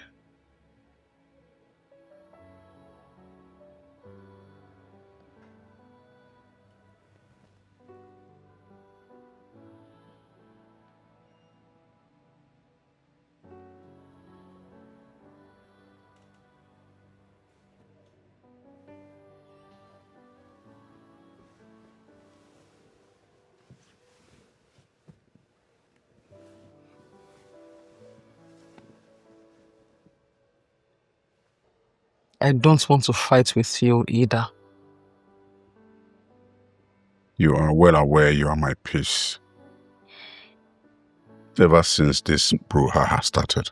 I don't want to fight with you either. You are well aware you are my peace. Ever since this brouhaha started,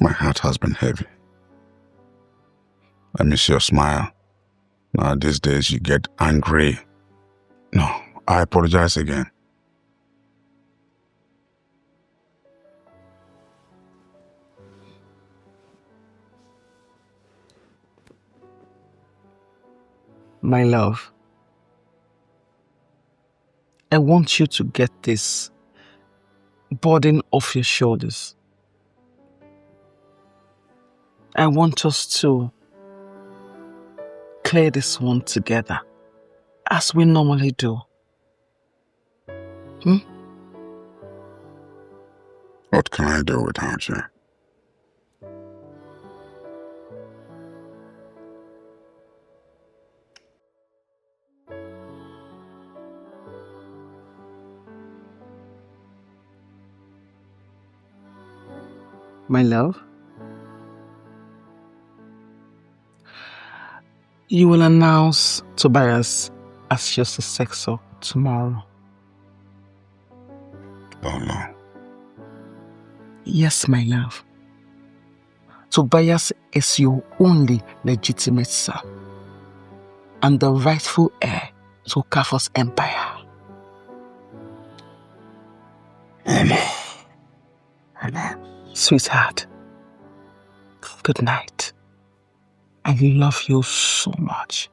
my heart has been heavy. I miss your smile. Now, these days you get angry. No, I apologize again. My love, I want you to get this burden off your shoulders. I want us to clear this one together, as we normally do. Hmm? What can I do without you? My love, you will announce Tobias as your successor tomorrow. Oh no. Yes, my love. Tobias is your only legitimate son and the rightful heir to Kafo's empire. Hello. Hello. Sweetheart, good night. I love you so much.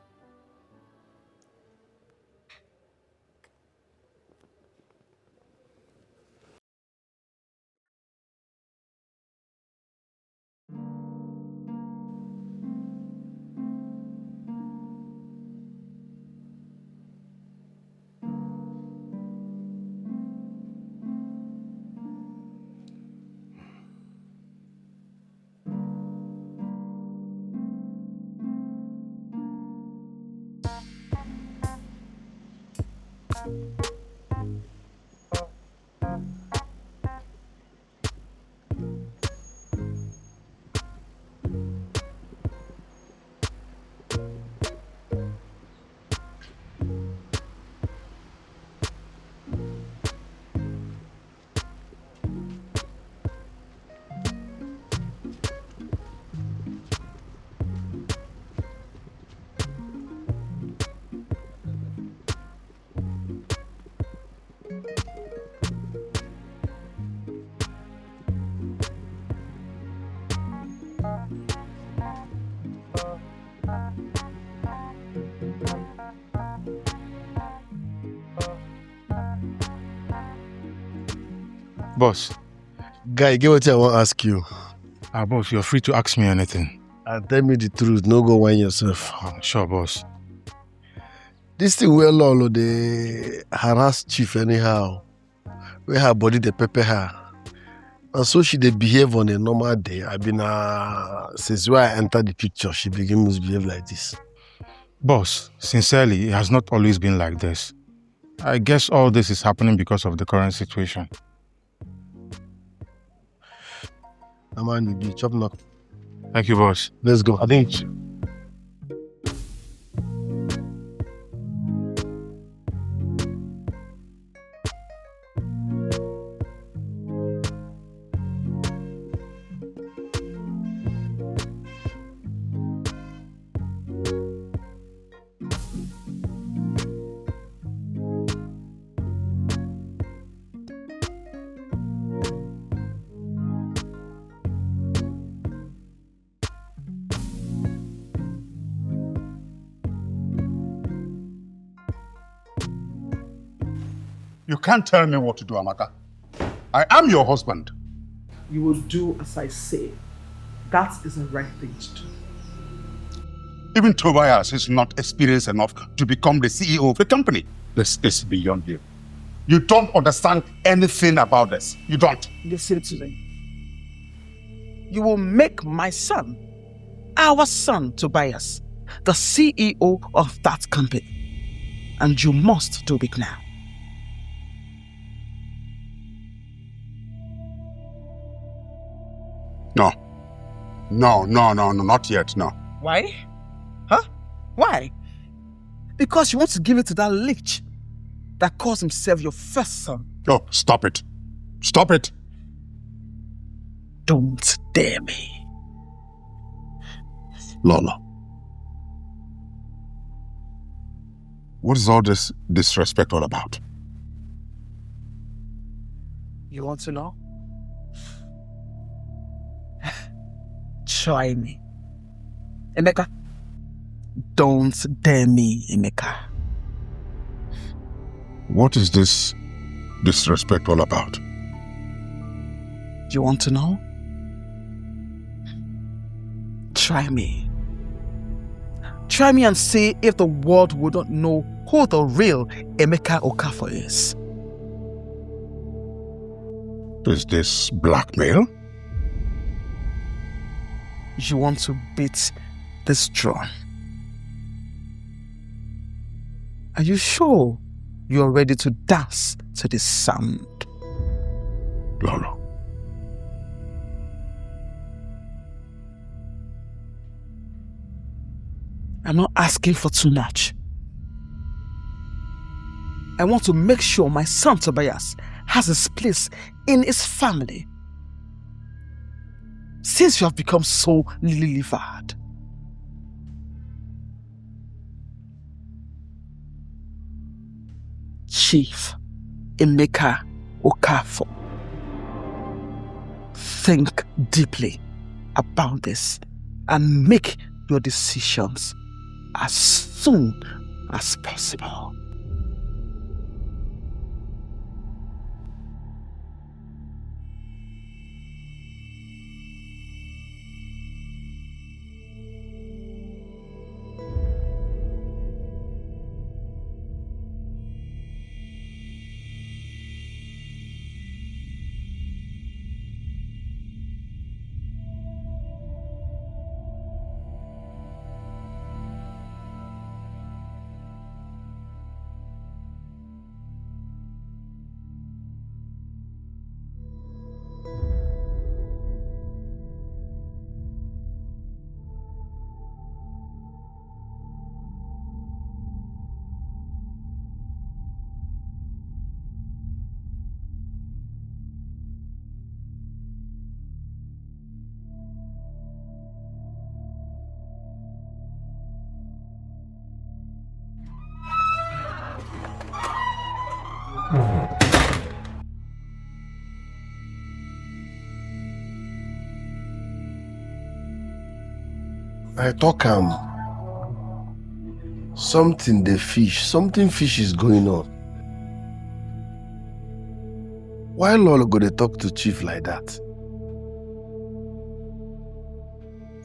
Boss, Guy, get what I want to ask you. Ah, boss, you're free to ask me anything. And tell me the truth, no go whine yourself. Ah, sure, boss. This thing where Lolo dey harass chief anyhow. Where her body dey pepper her. And so she dey behave on a normal day. I been uh, since where I enter the picture, she begin misbehave like this. Boss, sincerely, it has not always been like this. I guess all this is happening because of the current situation. Amani, you chop knock. Thank you, boss. Let's go. I think You can't tell me what to do, Amaka. I am your husband. You will do as I say. That is the right thing to do. Even Tobias is not experienced enough to become the C E O of the company. This is beyond you. You don't understand anything about this. You don't. Listen to me. You will make my son, our son Tobias, the C E O of that company. And you must do it now. No. No, no, no, no, not yet, no. Why? Huh? Why? Because you want to give it to that leech that calls himself your first son. Oh, stop it. Stop it. Don't dare me. Lolo. What is all this disrespect all about? You want to know? Try me. Emeka, don't dare me, Emeka. What is this disrespect all about? You want to know? Try me. Try me and see if the world would not know who the real Emeka Okafor is. Is this blackmail? You want to beat this drum? Are you sure you're ready to dance to this sound? Lolo. I'm not asking for too much. I want to make sure my son Tobias has his place in his family. Since you have become so lily-livered. Chief Emeka Okafor, think deeply about this and make your decisions as soon as possible. I talk am. Something dey fish. Something fish is going on. Why Lolo go dey talk to chief like that?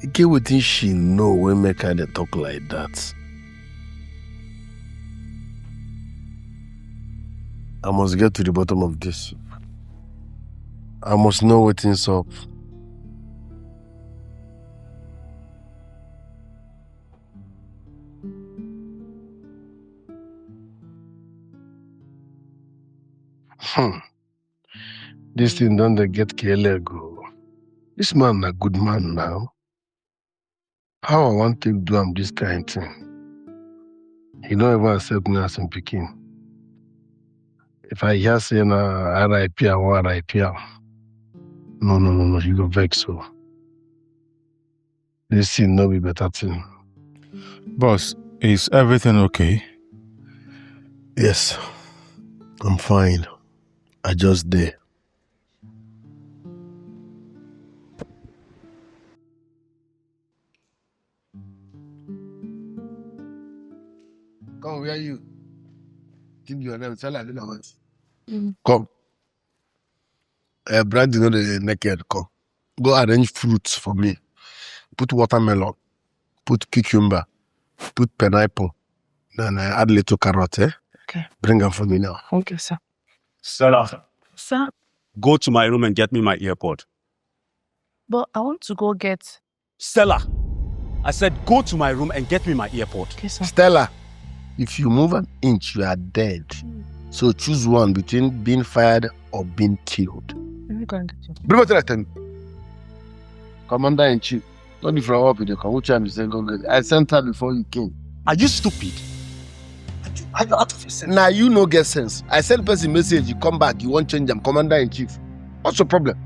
E get wetin she know wey make her dey talk like that. I must get to the bottom of this. I must know wetin sup. Hmm. This thing don dey get K L A go. This man na good man now. How I wan take do am this kind thing? He don even accept me as him pikin. If I hear say na R I P I wan R I P am, no, no, no, no, he go vex o. This thing no be better thing. Boss, is everything okay? Yes, I'm fine. I just dey. Come, where you? Think you are there, tell her, I don't know what. Come. Uh, Brandy no dey naked, come. Go arrange fruits for me. Put watermelon, put cucumber, put pineapple, then uh, add little carrot, eh? Okay. Bring am for me now. Okay, sir. Stella. Sir? Go to my room and get me my earpod. But I want to go get. Stella, I said go to my room and get me my earpod. Okay, sir. Stella, if you move an inch, you are dead. So choose one between being fired or being killed. Let me go and get you. Bring what I tell you. Commander in chief, not if I up with the come. Which time you say go get? I sent her before you came. Are you stupid? Are you, are you out of your sense? Now you no get sense. I send person message, you come back, you won't change them. Commander in chief, what's your problem?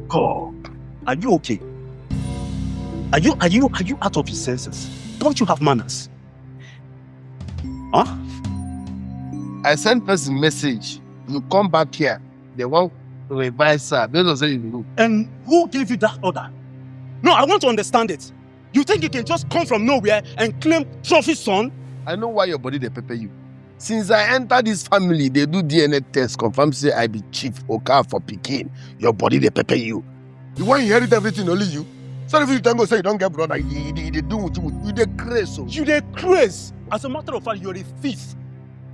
God, are you okay? Are you are you are you out of your senses? Don't you have manners? Huh? I send person message. You come back here. They want revise her. Based on say you know. And who gave you that order? No, I want to understand it. You think you can just come from nowhere and claim trophy son? I know why your body dey pepper you. Since I enter this family, they do D N A test, confirm say I be chief Okafor pikin. Your body dey pepper you. You wan inherit everything, only you. Sorry if you thank God say you don get brother. You, you, you dey do with you, you dey craze o. You dey craze. As a matter of fact, you're a thief.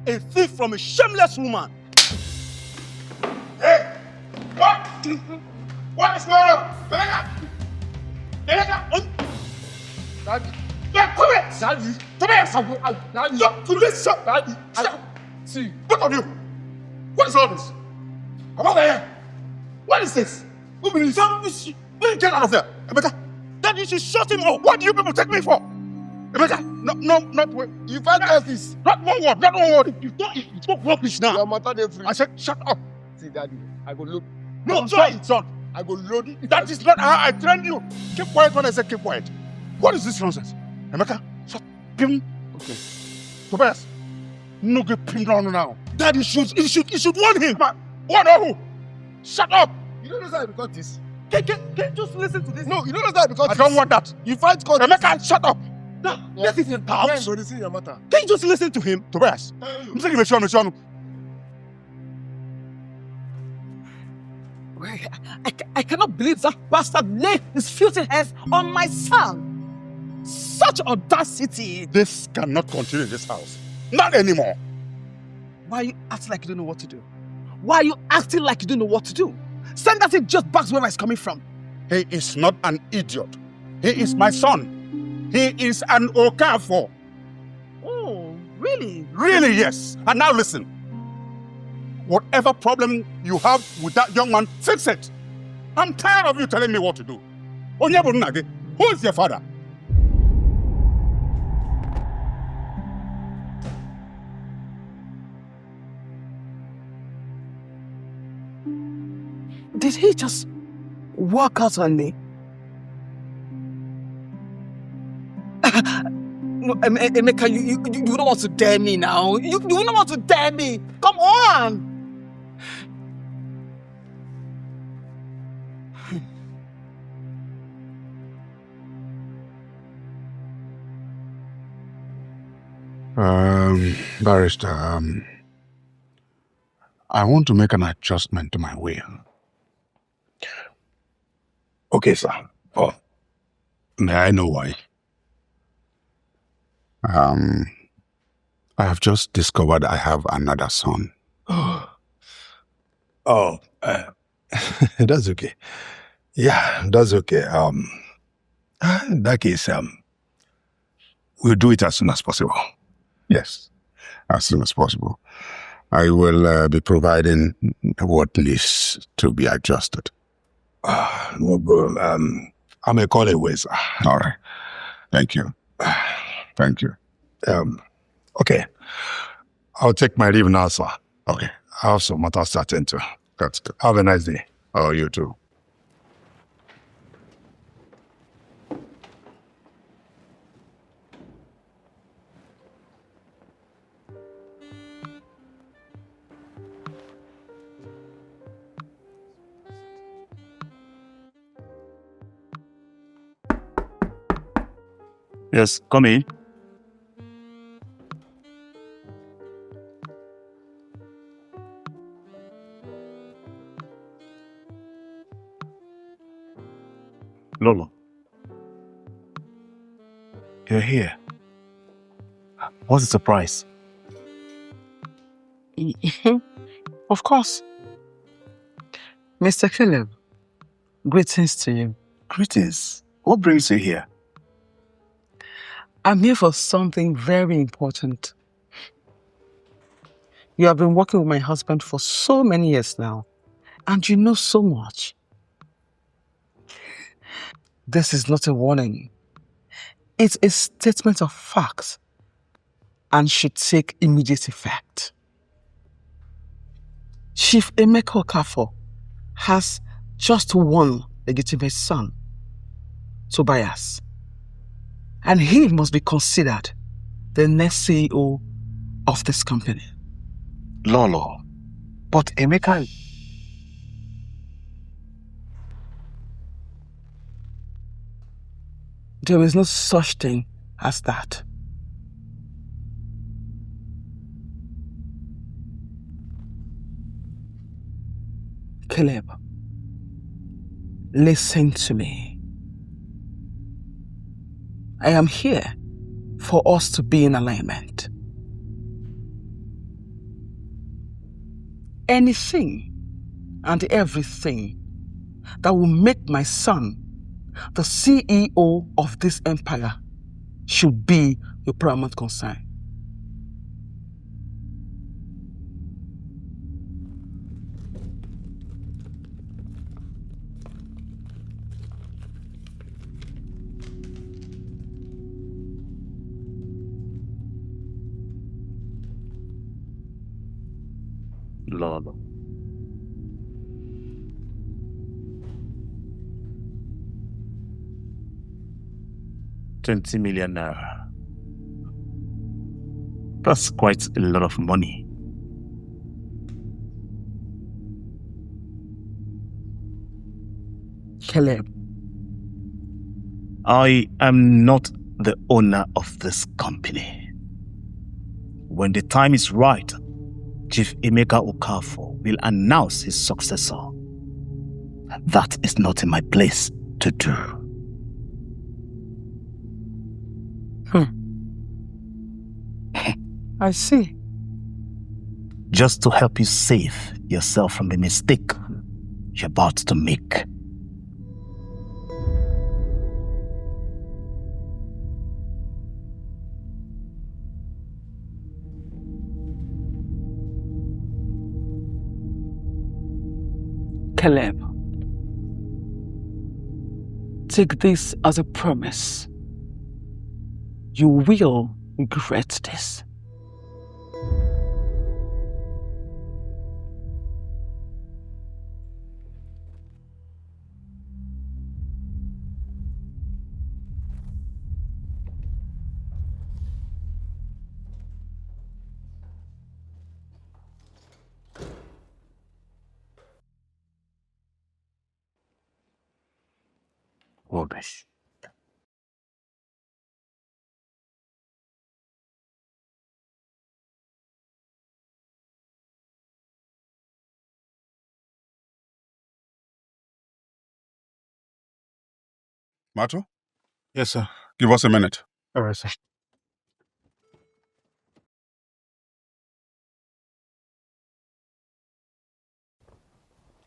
A thief from a shameless woman. Hey! What? What is going on? Rebecca! Rebecca! Daddy. Yeah, come here! Daddy. Come here, son. Daddy. Stop. Come here, son. Daddy. Stop. See. Both of you. What is all this? Come over here. What is this? Who be this? Don't you see? Will you get out of here? Emeka, then you should shut him up. What do you people take me for? Emeka, no, no, not way. You fight office. Not one word, not one word. You talk, you talk rubbish now. Your matter dey free. I said, shut up. See, daddy, I go load. No, I'm sorry, son. I go load it. That is not how I trained you. Keep quiet when I say keep quiet. What is this nonsense? Emeka, shut him. Okay. Tobias, no get him down now. Daddy should, he should, he should warn him. Warn who? Shut up! You don't know that because this. Can, can, can you just listen to this? No, you don't know that because I don't want that. You fight God. Emeka, shut up! No, yeah. This is in town. So this is your matter. Can you just listen to him? Tobias. I'm saying, make sure, make sure. I, I cannot believe that bastard laid his filthy hands on my son. Such audacity! This cannot continue in this house. Not anymore. Why are you acting like you don't know what to do? Why are you acting like you don't know what to do? Send that idiot back to where he's coming from. He is not an idiot. He is my son. He is an Okafor. Oh, really? Really, yes. And now listen. Whatever problem you have with that young man, fix it. I'm tired of you telling me what to do. Onye bụ nna gị? Who is your father? Did he just walk out on me? No, Em- Em- Emeka, you, you, you you don't want to dare me now. You, you don't want to dare me. Come on. Um, barrister, um, I want to make an adjustment to my will. Okay, sir. Oh, may I know why? Um, I have just discovered I have another son. Oh, uh, that's okay. Yeah, that's okay. Um, uh, in that case, um, we'll do it as soon as possible. Yes, as soon as possible. I will uh, be providing what needs to be adjusted. Ah, no problem. Um, I'm a call away, sir. All right. Thank you. Thank you. Um, okay. I'll take my leave now, sir. Okay. I have some matters to attend to. That's good. Have a nice day. Oh, you too. Yes, come in. Lolo, you're here. What's the surprise? Of course. Mister Caleb, greetings to you. Greetings. What brings you here? I'm here for something very important. You have been working with my husband for so many years now, and you know so much. This is not a warning. It's a statement of facts and should take immediate effect. Chief Emeka Okafor has just one legitimate son, Tobias, and he must be considered the next C E O of this company. Lolo, but Emeka... There is no such thing as that. Caleb, listen to me. I am here for us to be in alignment. Anything and everything that will make my son the C E O of this empire should be your paramount concern. Lolo. Twenty million naira. That's quite a lot of money. Caleb. I am not the owner of this company. When the time is right, Chief Emeka Okafor will announce his successor. That is not in my place to do. Hmm. I see. Just to help you save yourself from the mistake you're about to make. Caleb, take this as a promise. You will regret this. Rubbish. Mato, Yes, sir. Give us a minute. All right, sir.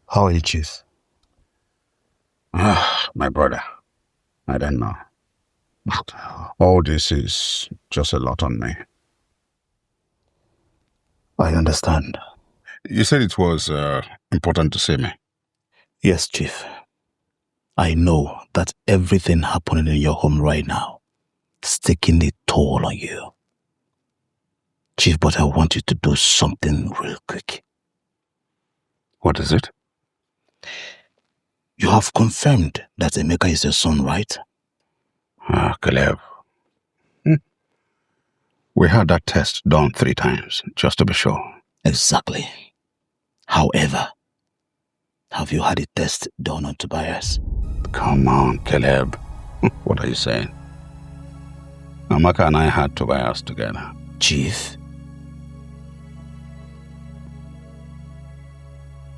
How are you, Chief? Ah, my brother, I don't know. All this is just a lot on me. I understand. You said it was uh, important to see me. Yes, Chief. I know that everything happening in your home right now is taking a toll on you. Chief, but I want you to do something real quick. What is it? You have confirmed that Emeka is your son, right? Ah, Caleb. Hmm. We had that test done three times, just to be sure. Exactly. However, have you had a test done on Tobias? Come on, Caleb. What are you saying? Amaka and I had Tobias together. Chief?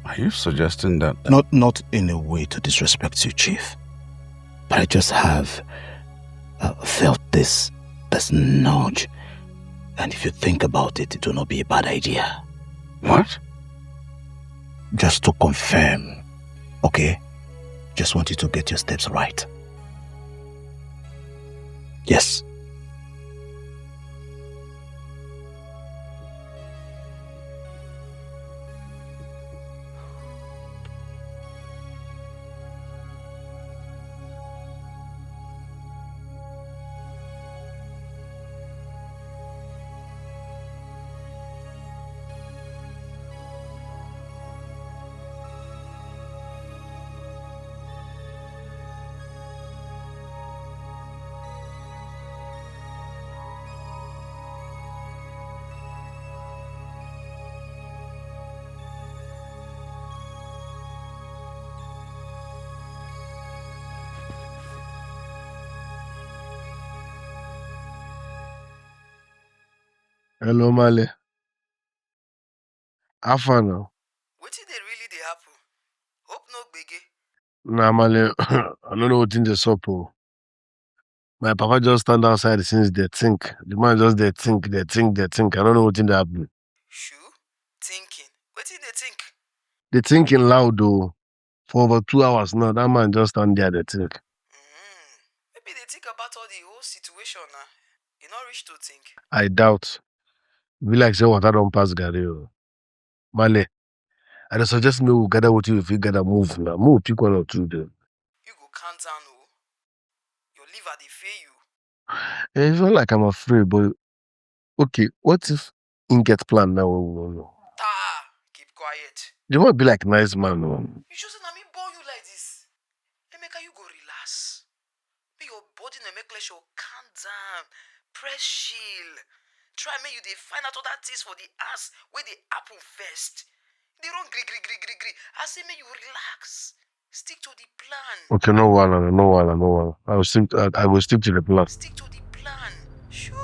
Are you suggesting that? Not, not in a way to disrespect you, Chief. But I just have uh, felt this, this nudge. And if you think about it, it will not be a bad idea. What? Just to confirm, okay? Just want you to get your steps right. Yes. Hello, Male. How far now? Wetin dey really dey happen? Hope no gbege. Nah, Male, I no know wetin dey sup o. My papa just stand outside since dey think. The man just dey think, dey think, dey think. I no know wetin dey happen. Shu, thinking. Wetin dey think? The thinking loud o. For over two hours now, that man just stand there dey think. Mm. Maybe dey think about all the whole situation na. E no reach to think. I doubt. Be like say water don pass garri o. Male, I dey suggest make we gather wetin we fit gather move now. Make we pick one or two dem. You go calm down o. Your liver dey fail you. Eh, it's not like I'm afraid, but okay, what if him get plan now wey we no know? Taa, keep quiet. The man be like nice man o. You sure say na me born you like this? Emeka, you go relax. Make your body no make pressure, calm down. Press chill. Try make you dey find out other things for the house wey dey happen first. Dey run gree gree gree gree gree. I say make you relax. Stick to the plan. Okay, no wahala, no wahala, no wahala. I will stick. I, I will stick to the plan. Stick to the plan. Sure.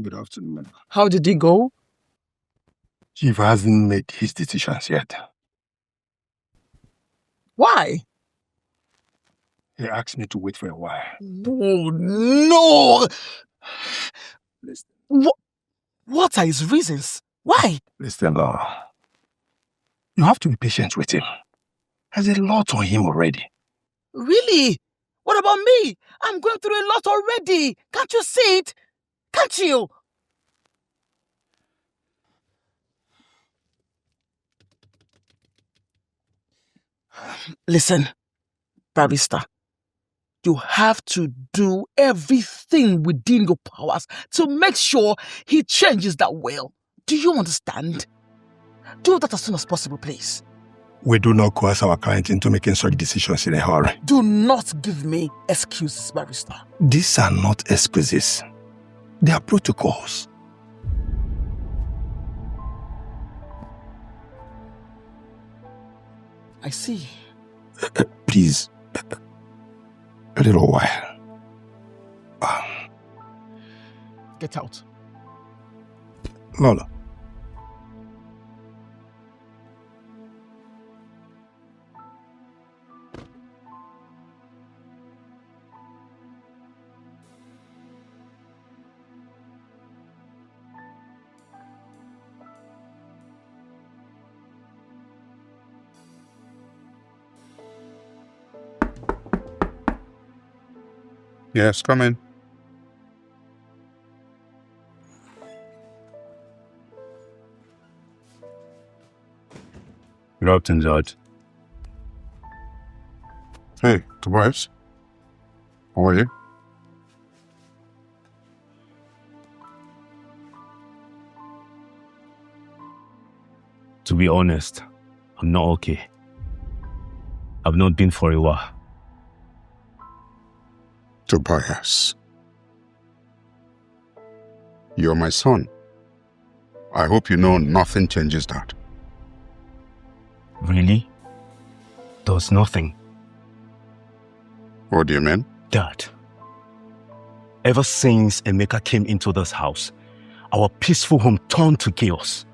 Good afternoon, madam. How did he go? Chief hasn't made his decisions yet. Why? He asked me to wait for a while. No, no. What, what are his reasons? Why? Listen, Laura. You have to be patient with him. There's a lot on him already. Really? What about me? I'm going through a lot already. Can't you see it? Can't you? Listen, barrister, you have to do everything within your powers to make sure he changes that will. Do you understand? Do that as soon as possible, please. We do not coerce our client into making such decisions in a hurry. Do not give me excuses, barrister. These are not excuses. They are protocols. I see. Please, a little while. Um, Get out. Lola. Yes, come in. Good afternoon, George. Hey, Tobias. How are you? To be honest, I'm not okay. I've not been for a while. Tobias, you're my son. I hope you know nothing changes that. Really? Does nothing. What do you mean? Dad, ever since Emeka came into this house, our peaceful home turned to chaos.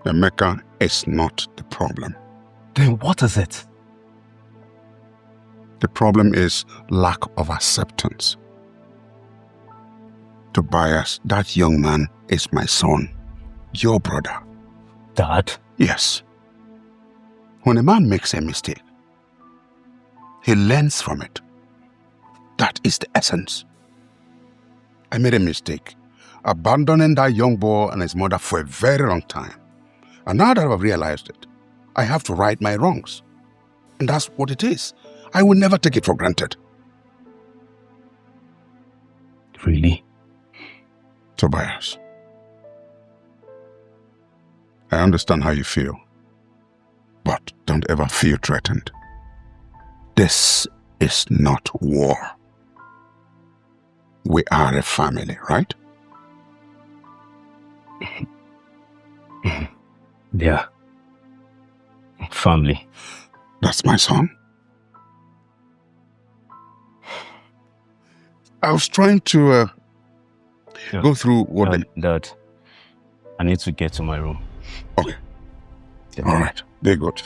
Emeka is not the problem. Then what is it? The problem is lack of acceptance. Tobias, that young man is my son, your brother. Dad? Yes. When a man makes a mistake, he learns from it. That is the essence. I made a mistake, abandoning that young boy and his mother for a very long time. And now that I've realized it, I have to right my wrongs. And that's what it is. I will never take it for granted. Really? Tobias, I understand how you feel, but don't ever feel threatened. This is not war. We are a family, right? Yeah. Family. That's my son. I was trying to, uh, Yeah. go through what Dad, the Dad, I need to get to my room. Okay. Yeah. All right. They good.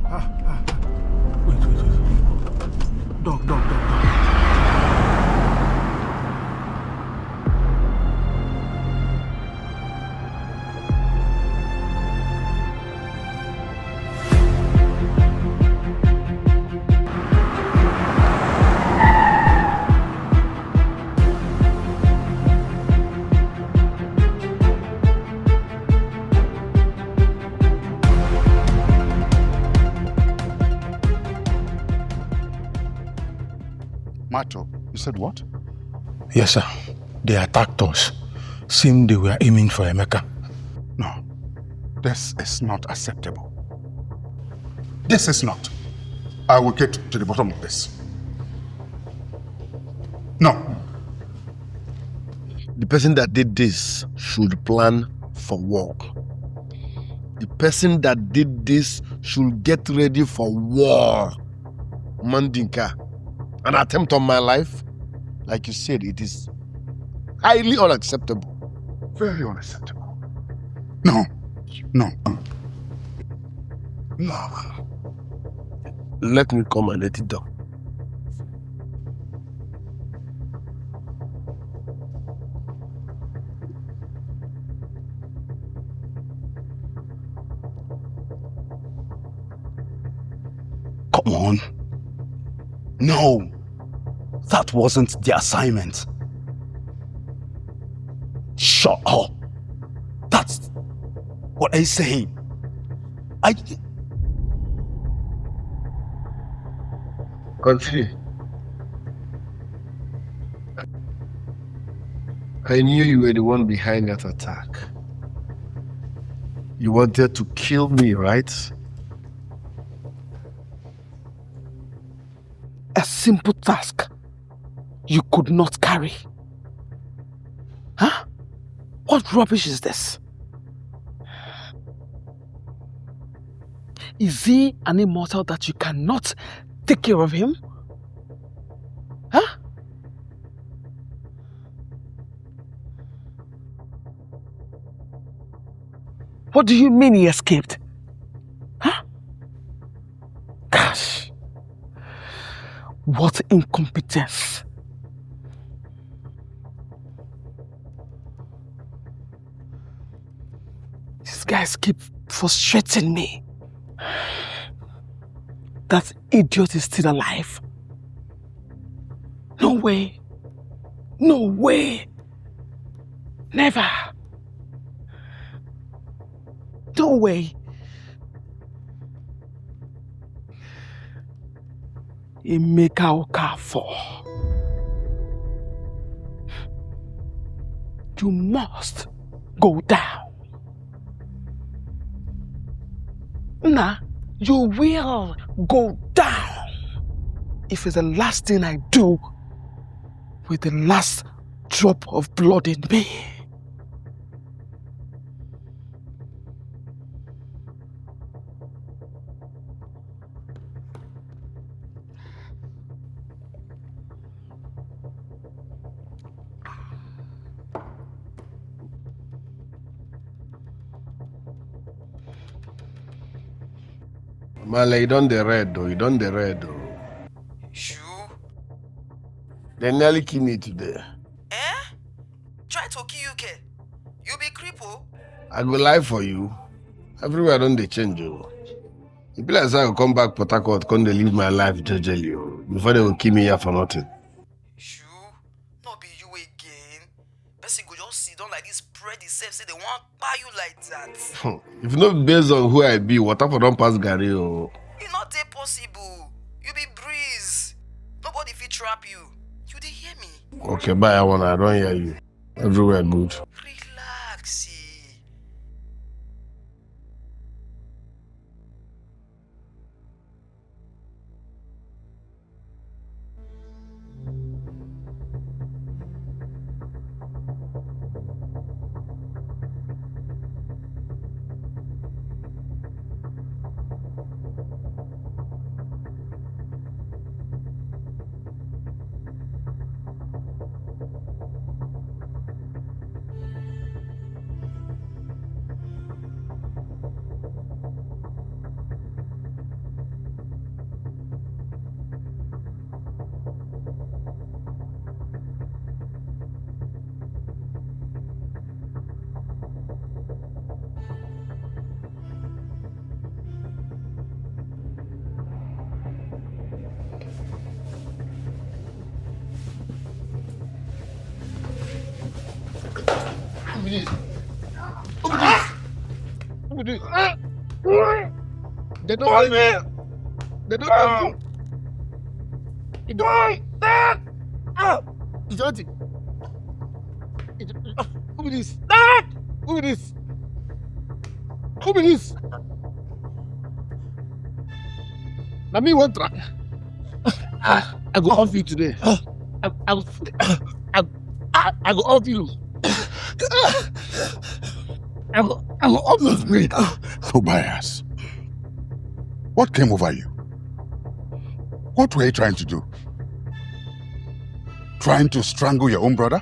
Ah, ah, ah. Wait, wait, wait. Dog, dog, dog, dog. Mato, you said what? Yes, sir. They attacked us. Seemed they were aiming for Emeka. No, this is not acceptable. This is not. I will get to the bottom of this. No. The person that did this should plan for war. The person that did this should get ready for war. Mandinka, an attempt on my life, like you said, it is highly unacceptable. Very unacceptable. No, no. Let me come and let it down. Come on. No, that wasn't the assignment. Shut up. That's what I say. I continue. I knew you were the one behind that attack. You wanted to kill me, right? A simple task you could not carry. Huh? What rubbish is this? Is he an immortal that you cannot take care of him? Huh? What do you mean he escaped? Huh? Gosh. What incompetence. These guys keep frustrating me. That idiot is still alive. No way. No way. Never. No way. Emeka Okafor. You must go down. Nah, you will go down. If it's the last thing I do with the last drop of blood in me. Male, you don dey red o, you don dey red o. Sure. They nearly kill me today. Eh? Try to kill you, ke? You be cripple? I go lie for you. Everywhere don dey change o. E be like say I go come back Port Harcourt, come dey live my life jejely o, before they go kill me here for nothing. Sure. No be you again. Person go just sit down like this, spread himself, say they want buy you like that. Hmm. If no be based on who I be, water for don pass garri o. E no dey possible. You be breeze. Nobody fit trap you. You dey hear me? Okay, bye, I wanna, I don hear you. Everywhere good. Relax. Eh. Who be this? Who be this? Who be this? They don't tell me. They don't tell me. They don't. It's empty. Who be this? Ah! Who be this? Who be this? Na me wan try. I, I go off you today. I, I, I, I, I go off you. I go, I go off you. Wait, Tobias, what came over you? What were you trying to do? Trying to strangle your own brother?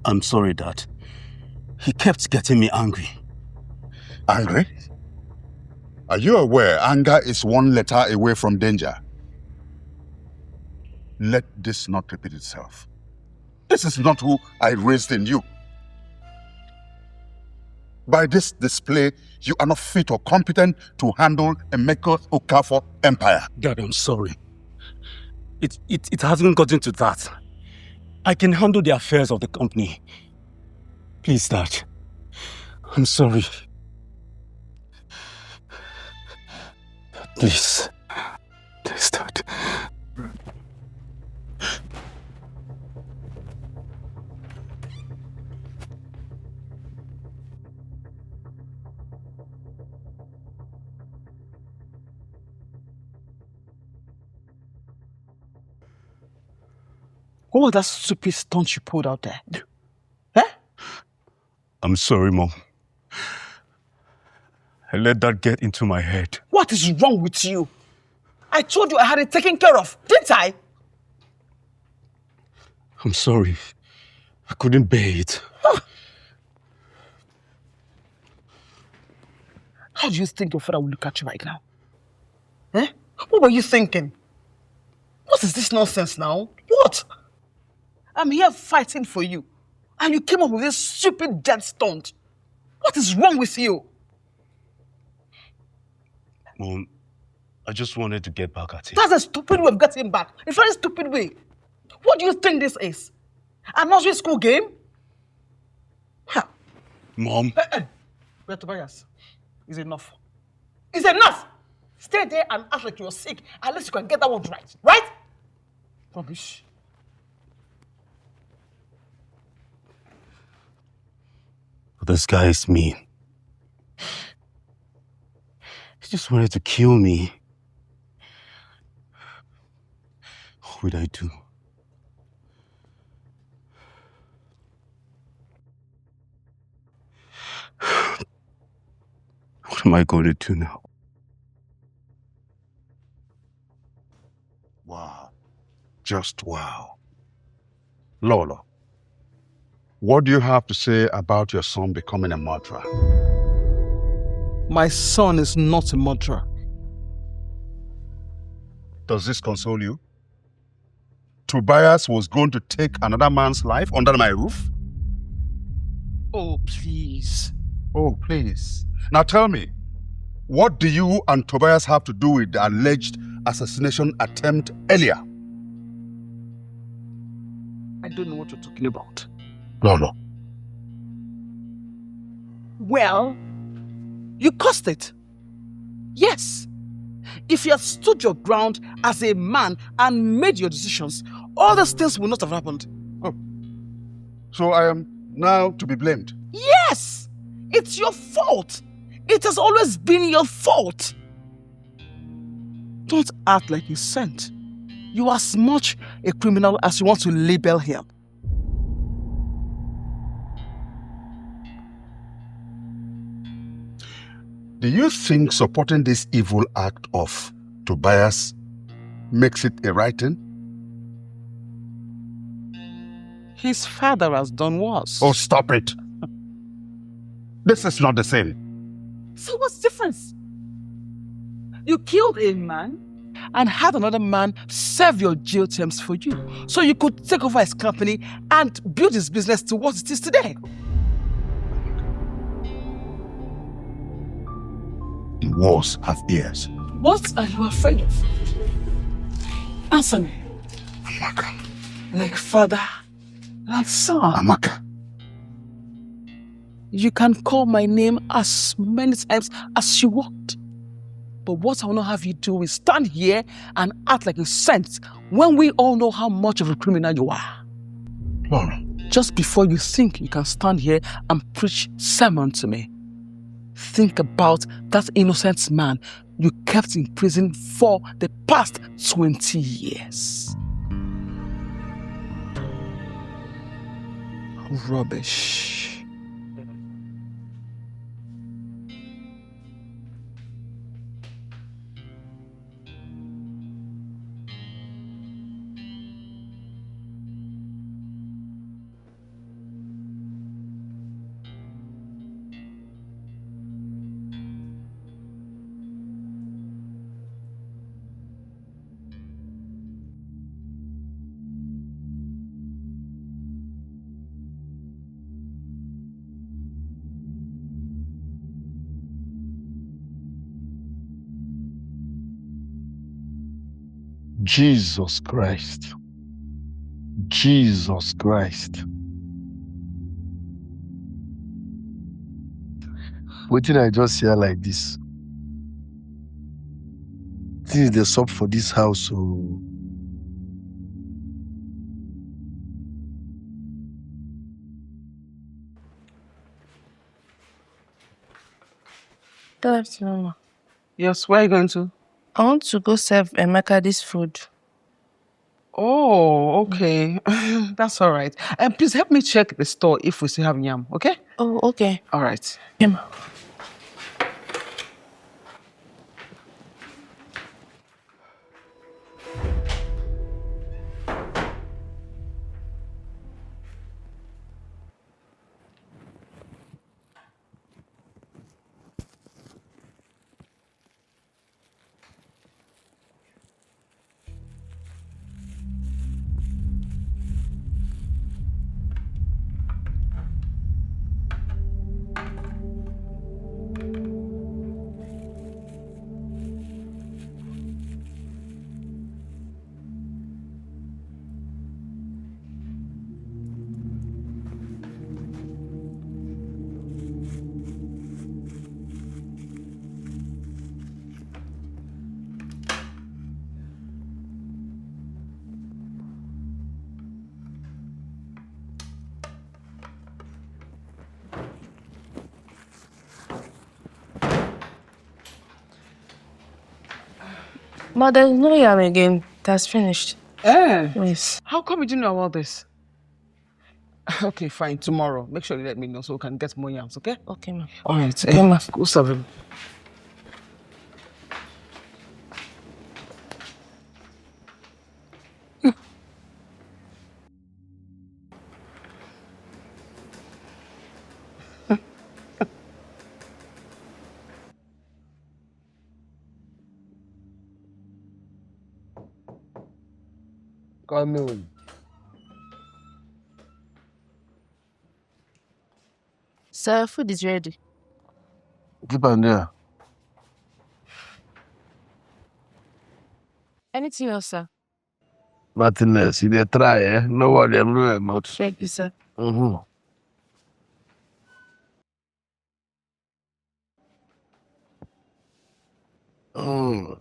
I'm sorry, Dad. He kept getting me angry. Angry? Are you aware anger is one letter away from danger? Let this not repeat itself. This is not who I raised in you. By this display, you are not fit or competent to handle Emeka Okafor empire. Dad, I'm sorry. It, it, it hasn't gotten to that. I can handle the affairs of the company. Please, Dad. I'm sorry. Please. Please, Dad. What was that stupid stunt you pulled out there? Eh? I'm sorry, Mom. I let that get into my head. What is wrong with you? I told you I had it taken care of, didn't I? I'm sorry. I couldn't bear it. How do you think your father will look at you right now? Eh? What were you thinking? What is this nonsense now? What? I'm here fighting for you, and you came up with this stupid death stunt. What is wrong with you? Mom, I just wanted to get back at him. That's a stupid way of getting back. A very stupid way. What do you think this is? A nursery school game? Ha! Mom. Eh, eh. Brother Tobias, it's enough. It's enough! Stay there and act like you're sick. At least you can get that one right. Right? Rubbish. But this guy is mean. He just wanted to kill me. What would I do? What am I going to do now? Wow. Just wow. Lolo, what do you have to say about your son becoming a murderer? My son is not a murderer. Does this console you? Tobias was going to take another man's life under my roof? Oh, please. Oh, please. Now tell me, what do you and Tobias have to do with the alleged assassination attempt earlier? I don't know what you're talking about. Lolo. Well, you caused it. Yes. If you had stood your ground as a man and made your decisions, all these things would not have happened. So I am now to be blamed. Yes! It's your fault. It has always been your fault. Don't act like a saint. You are as much a criminal as you want to label him. Do you think supporting this evil act of Tobias makes it a right thing? His father has done worse. Oh, stop it. This is not the same. So what's the difference? You killed a man and had another man serve your jail terms for you, so you could take over his company and build his business to what it is today. The walls have ears. What are you afraid of? Answer me. Amaka. Like father, like son. Amaka. You can call my name as many times as you want. But what I will not have you do is stand here and act like a saint when we all know how much of a criminal you are. Just before you think you can stand here and preach sermon to me, think about that innocent man you kept in prison for the past twenty years. Rubbish. Jesus Christ. Jesus Christ. Wetin I just hear like this? Things dey sup for this house o. Good afternoon, ma. Yes, where are you going to? I want to go serve Emeka this food. Oh, okay. That's all right. And please help me check the store if we still have yam, okay? Oh, okay. All right. Okay, ma. Ma, there's no yam again. It has finished. Eh? Yes. How come you didn't know about this? Okay, fine. Tomorrow, make sure you let me know so we can get more yams, okay? Okay, ma. All right. Okay, ma. Go serve him. Come in. Sir, food is ready. Keep am there. Anything else, sir? Nothing else. You dey try, eh? No worry, I'm not your mouth. Thank you, sir. Mm-hmm. Mm.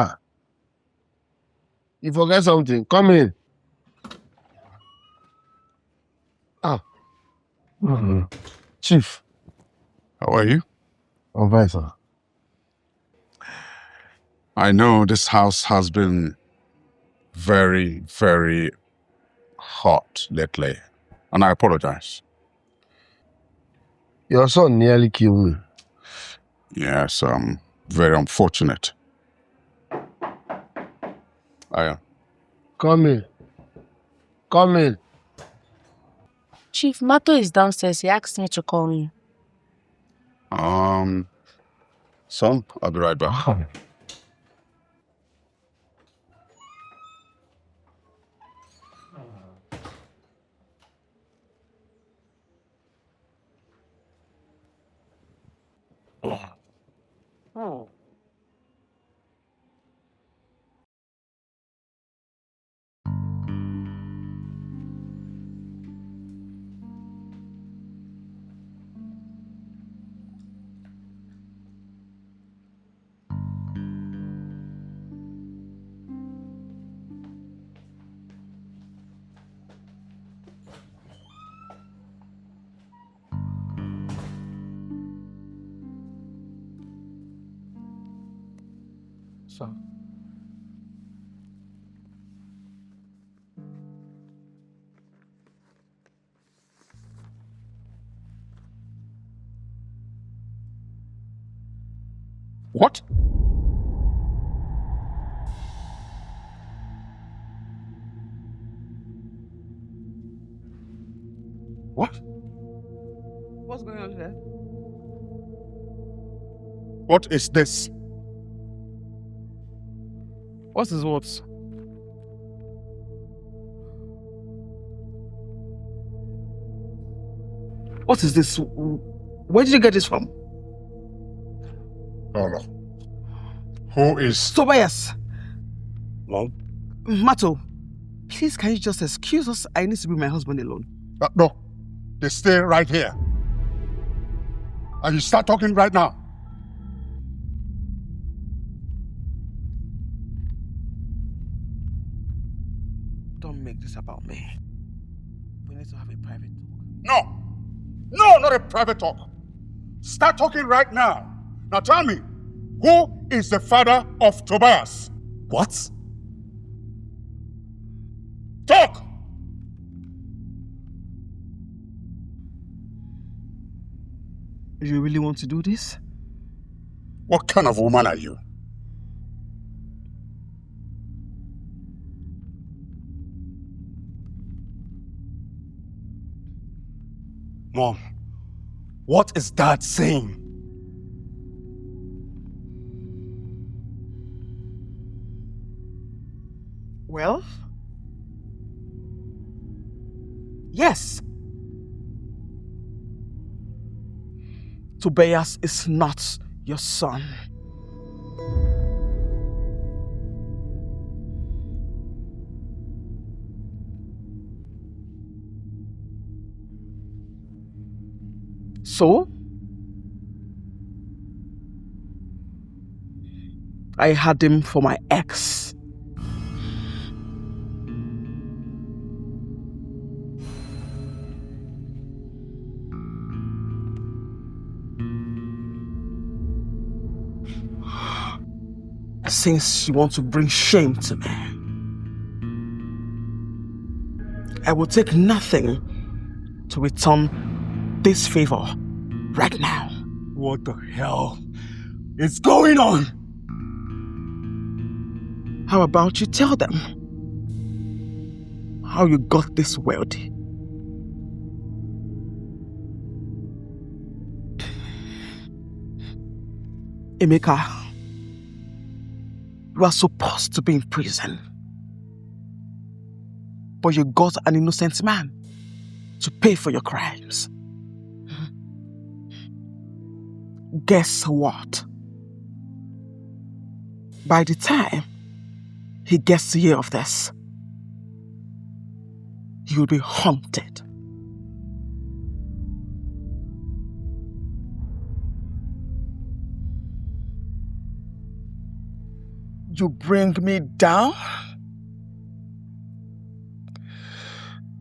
Ah. You forget something. Come in. Ah. Mm. Chief. How are you? I'm fine, sir. I know this house has been very, very hot lately, and I apologize. Your son nearly killed me. Yes, um, very unfortunate. I am. Come in. Come in. Chief, Mato is downstairs. He asked me to call you. Um, son, I'll be right back. So. What? What? What's going on here? What is this? What is what? What is this? Where did you get this from? Olo, who is... Tobias. Mom? Mato, please can you just excuse us? I need to be with my husband alone. Uh, no, they stay right here. And you start talking right now. Don't make this about me. We need to have a private talk. No, no, not a private talk. Start talking right now. Now tell me, who is the father of Tobias? What? Talk! You really want to do this? What kind of woman are you? Mom, what is Dad saying? Well, yes. Tobias is not your son. So, I had him for my ex. Since you want to bring shame to me, I will take nothing to return this favor right now. What the hell is going on? How about you tell them how you got this wealthy? Emeka, you are supposed to be in prison, but you got an innocent man to pay for your crimes. Guess what? By the time he gets to hear of this, you'll be haunted. You bring me down?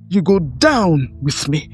You go down with me.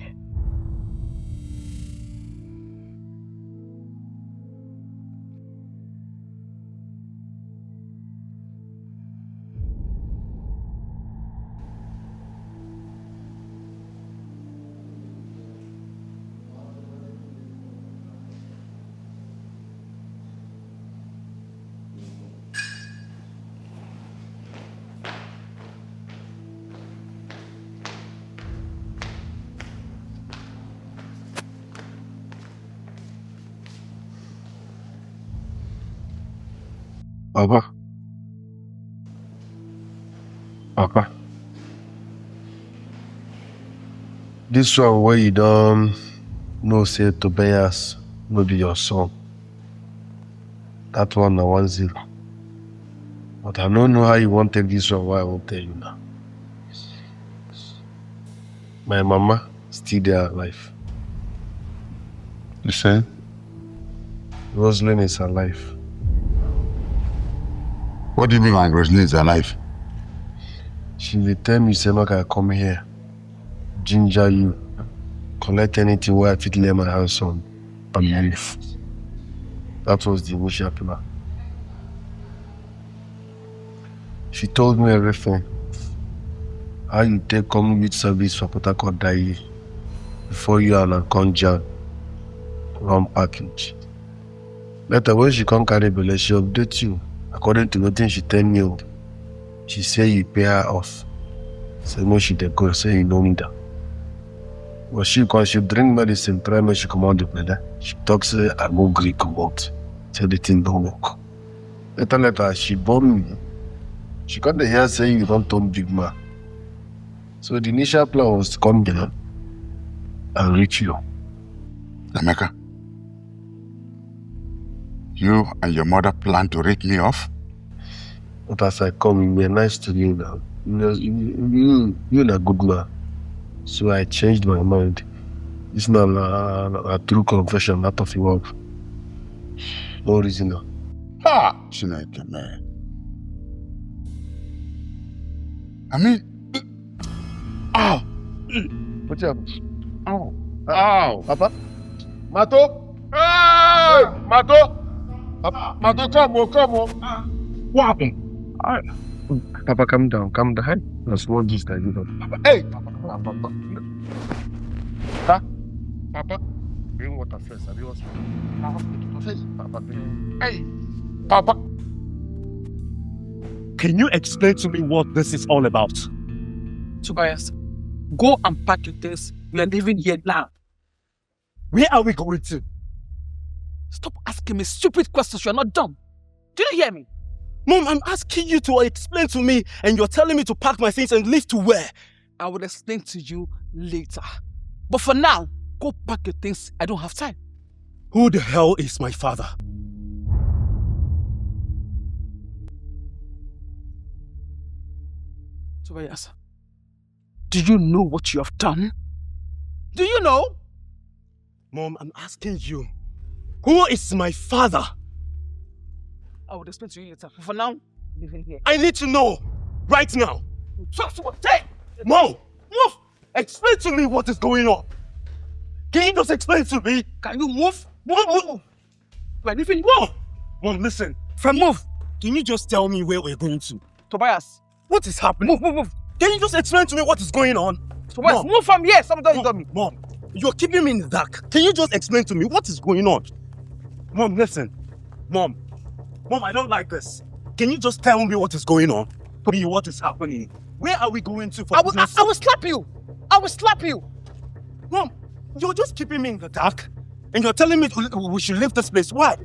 Papa. Papa. This one where you don't know say Tobias will be your son. That one na one zero. But I don't know how you want take this one. Why I won't tell you now. My mama still there alive. You say? Roslyn is alive. What do you mean by Roslyn is alive? She dey tell me say make I come here, ginger you, collect anything wey I fit lay my hands on, and leave. That was the initial plan. She told me everything. How you take come youth service for Port Harcourt that year before you and Akonja run package. Later, when she come carry belle, she update you according to wetin she tell me. Oh. She say you pay her off. Say no, she dey go. Say you no need her. But she come, she drink medicine, try make she comot the belle. She talk say I go gree comot. Say the thing don work. Later, later, she born me. She come dey hear say you don turn big man. So the initial plan was to come down and reach you. Emeka, you and your mother plan to rip me off? But as I come, you were nice to me now. You, you, you, you na good man. So I changed my mind. This na, na, na true confession out of love. No reason now. Ha! Chineke, man. I mean, ow! What happened? Ow! Ow! Papa? Mato? Ah! Mato! Papa, Mato, come on, come on. What happened? Ah, Papa, calm down, calm down. Hey, na small gist I give am. Papa, hey, Papa, Papa, Papa. Huh? Papa, bring water first. I be hospital. Hey, Papa, bring. Hey, Papa. Can you explain to me what this is all about? Tobias, go and pack your things. We are leaving here now. Where are we going to? Stop asking me stupid questions. You are not dumb. Do you hear me? Mom, I'm asking you to explain to me, and you're telling me to pack my things and leave to where? I will explain to you later. But for now, go pack your things. I don't have time. Who the hell is my father? Tobias, do you know what you have done? Do you know? Mom, I'm asking you, who is my father? I will explain to you later. For now, leave him here. I need to know right now. Talk to what? Hey! Mom! Move! Explain to me what is going on. Can you just explain to me? Can you move? Move, move, move. We're leaving. Mom! Mom, listen. From move. Can you just tell me where we're going to? Tobias. What is happening? Move, move, move. Can you just explain to me what is going on? Tobias, Mom. Move from here. Somebody Mom, tell me. Mom, you're keeping me in the dark. Can you just explain to me what is going on? Mom, listen. Mom. Mom, I don't like this. Can you just tell me what is going on? Tell me what is happening. Where are we going to for I will, I, goodness I will slap you. I will slap you. Mom, you're just keeping me in the dark. And you're telling me we, we should leave this place. Why?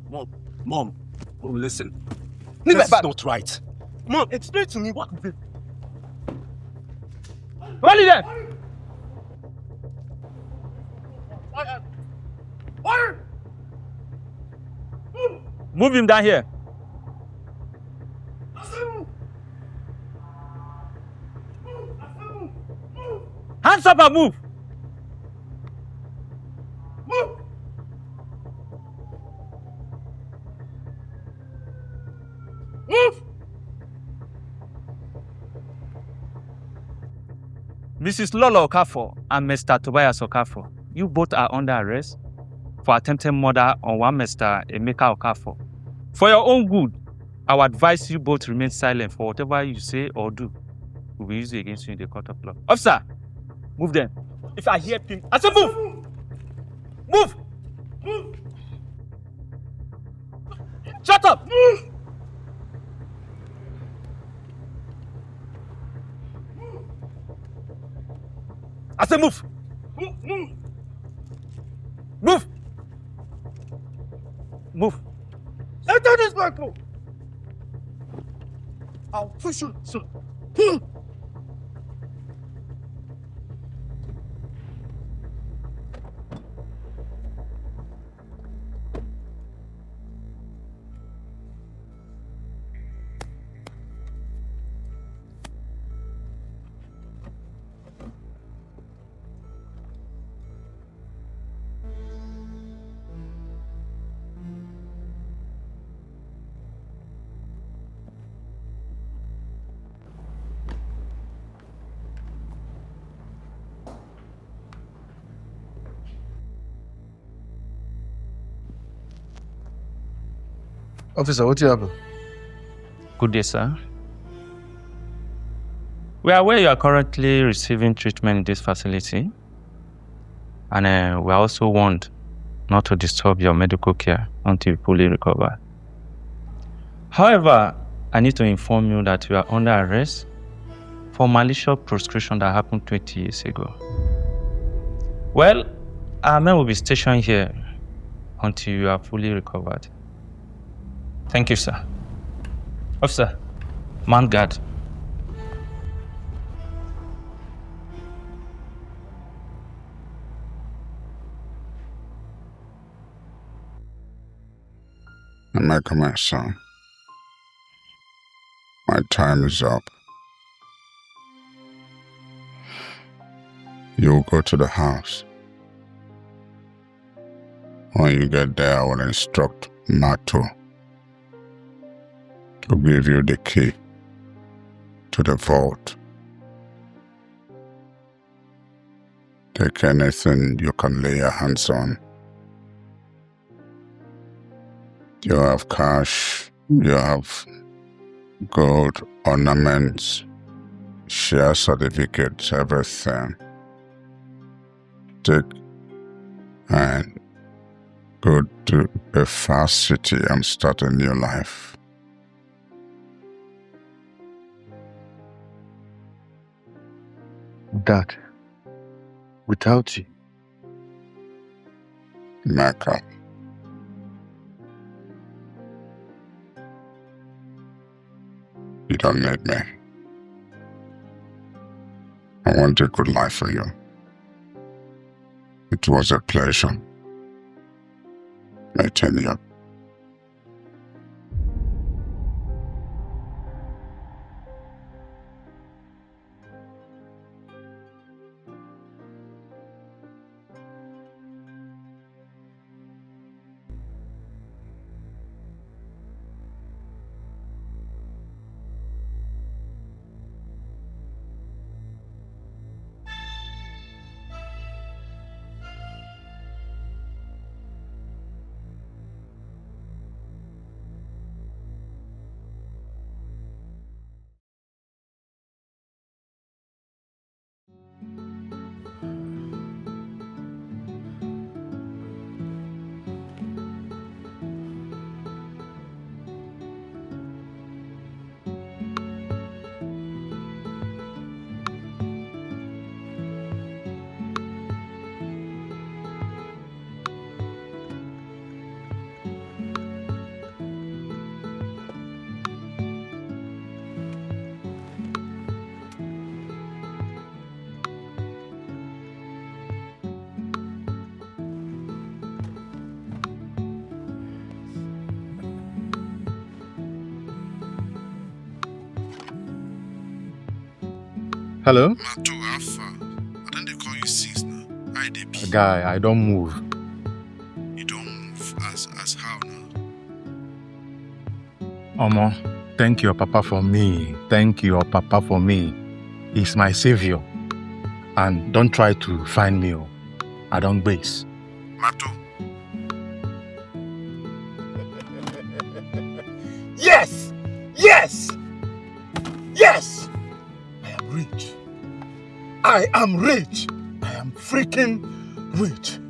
Mom, Mom, Mom, listen. Leave this is not right. Mom, explain to me what is it? Hold it there. Move him down here. Hands up and move. Move. Move. Missus Lola Okafor and Mister Tobias Okafor, you both are under arrest for attempted murder on one Mister Emeka Okafor. For your own good, I would advise you both remain silent for whatever you say or do will be used against you in the court of law. Officer, move them. If I hear pim, I say move. Move. Move. Shut up. Move. I say move. Move. Move. Move. Move. Enter this vehicle. I'll push you soon. Hmm. Officer, what happen? Good day, sir. We are aware you are currently receiving treatment in this facility, and uh, we are also warned not to disturb your medical care until you fully recover. However, I need to inform you that you are under arrest for malicious prosecution that happened twenty years ago. Well, our men will be stationed here until you are fully recovered. Thank you, sir. Officer, mount guard. Emeka, my son, my time is up. You go to the house. When you get there, I will instruct Mato to give you the key to the vault. Take anything you can lay your hands on. You have cash, you have gold, ornaments, share certificates, everything. Take and go to a far city and start a new life. Dad, without you, Emeka, you don't need me. I want a good life for you. It was a pleasure meeting you. Hello? Mato, how far? I don dey call you since now. How you dey be? Guy, I don move. You don move? As, as how now? Omo, thank your papa for me. Thank your papa for me. He's my savior. And don't try to find me o. I don gbase. Mato. Yes! Yes! Yes! I am rich. I am rich. I am freaking rich.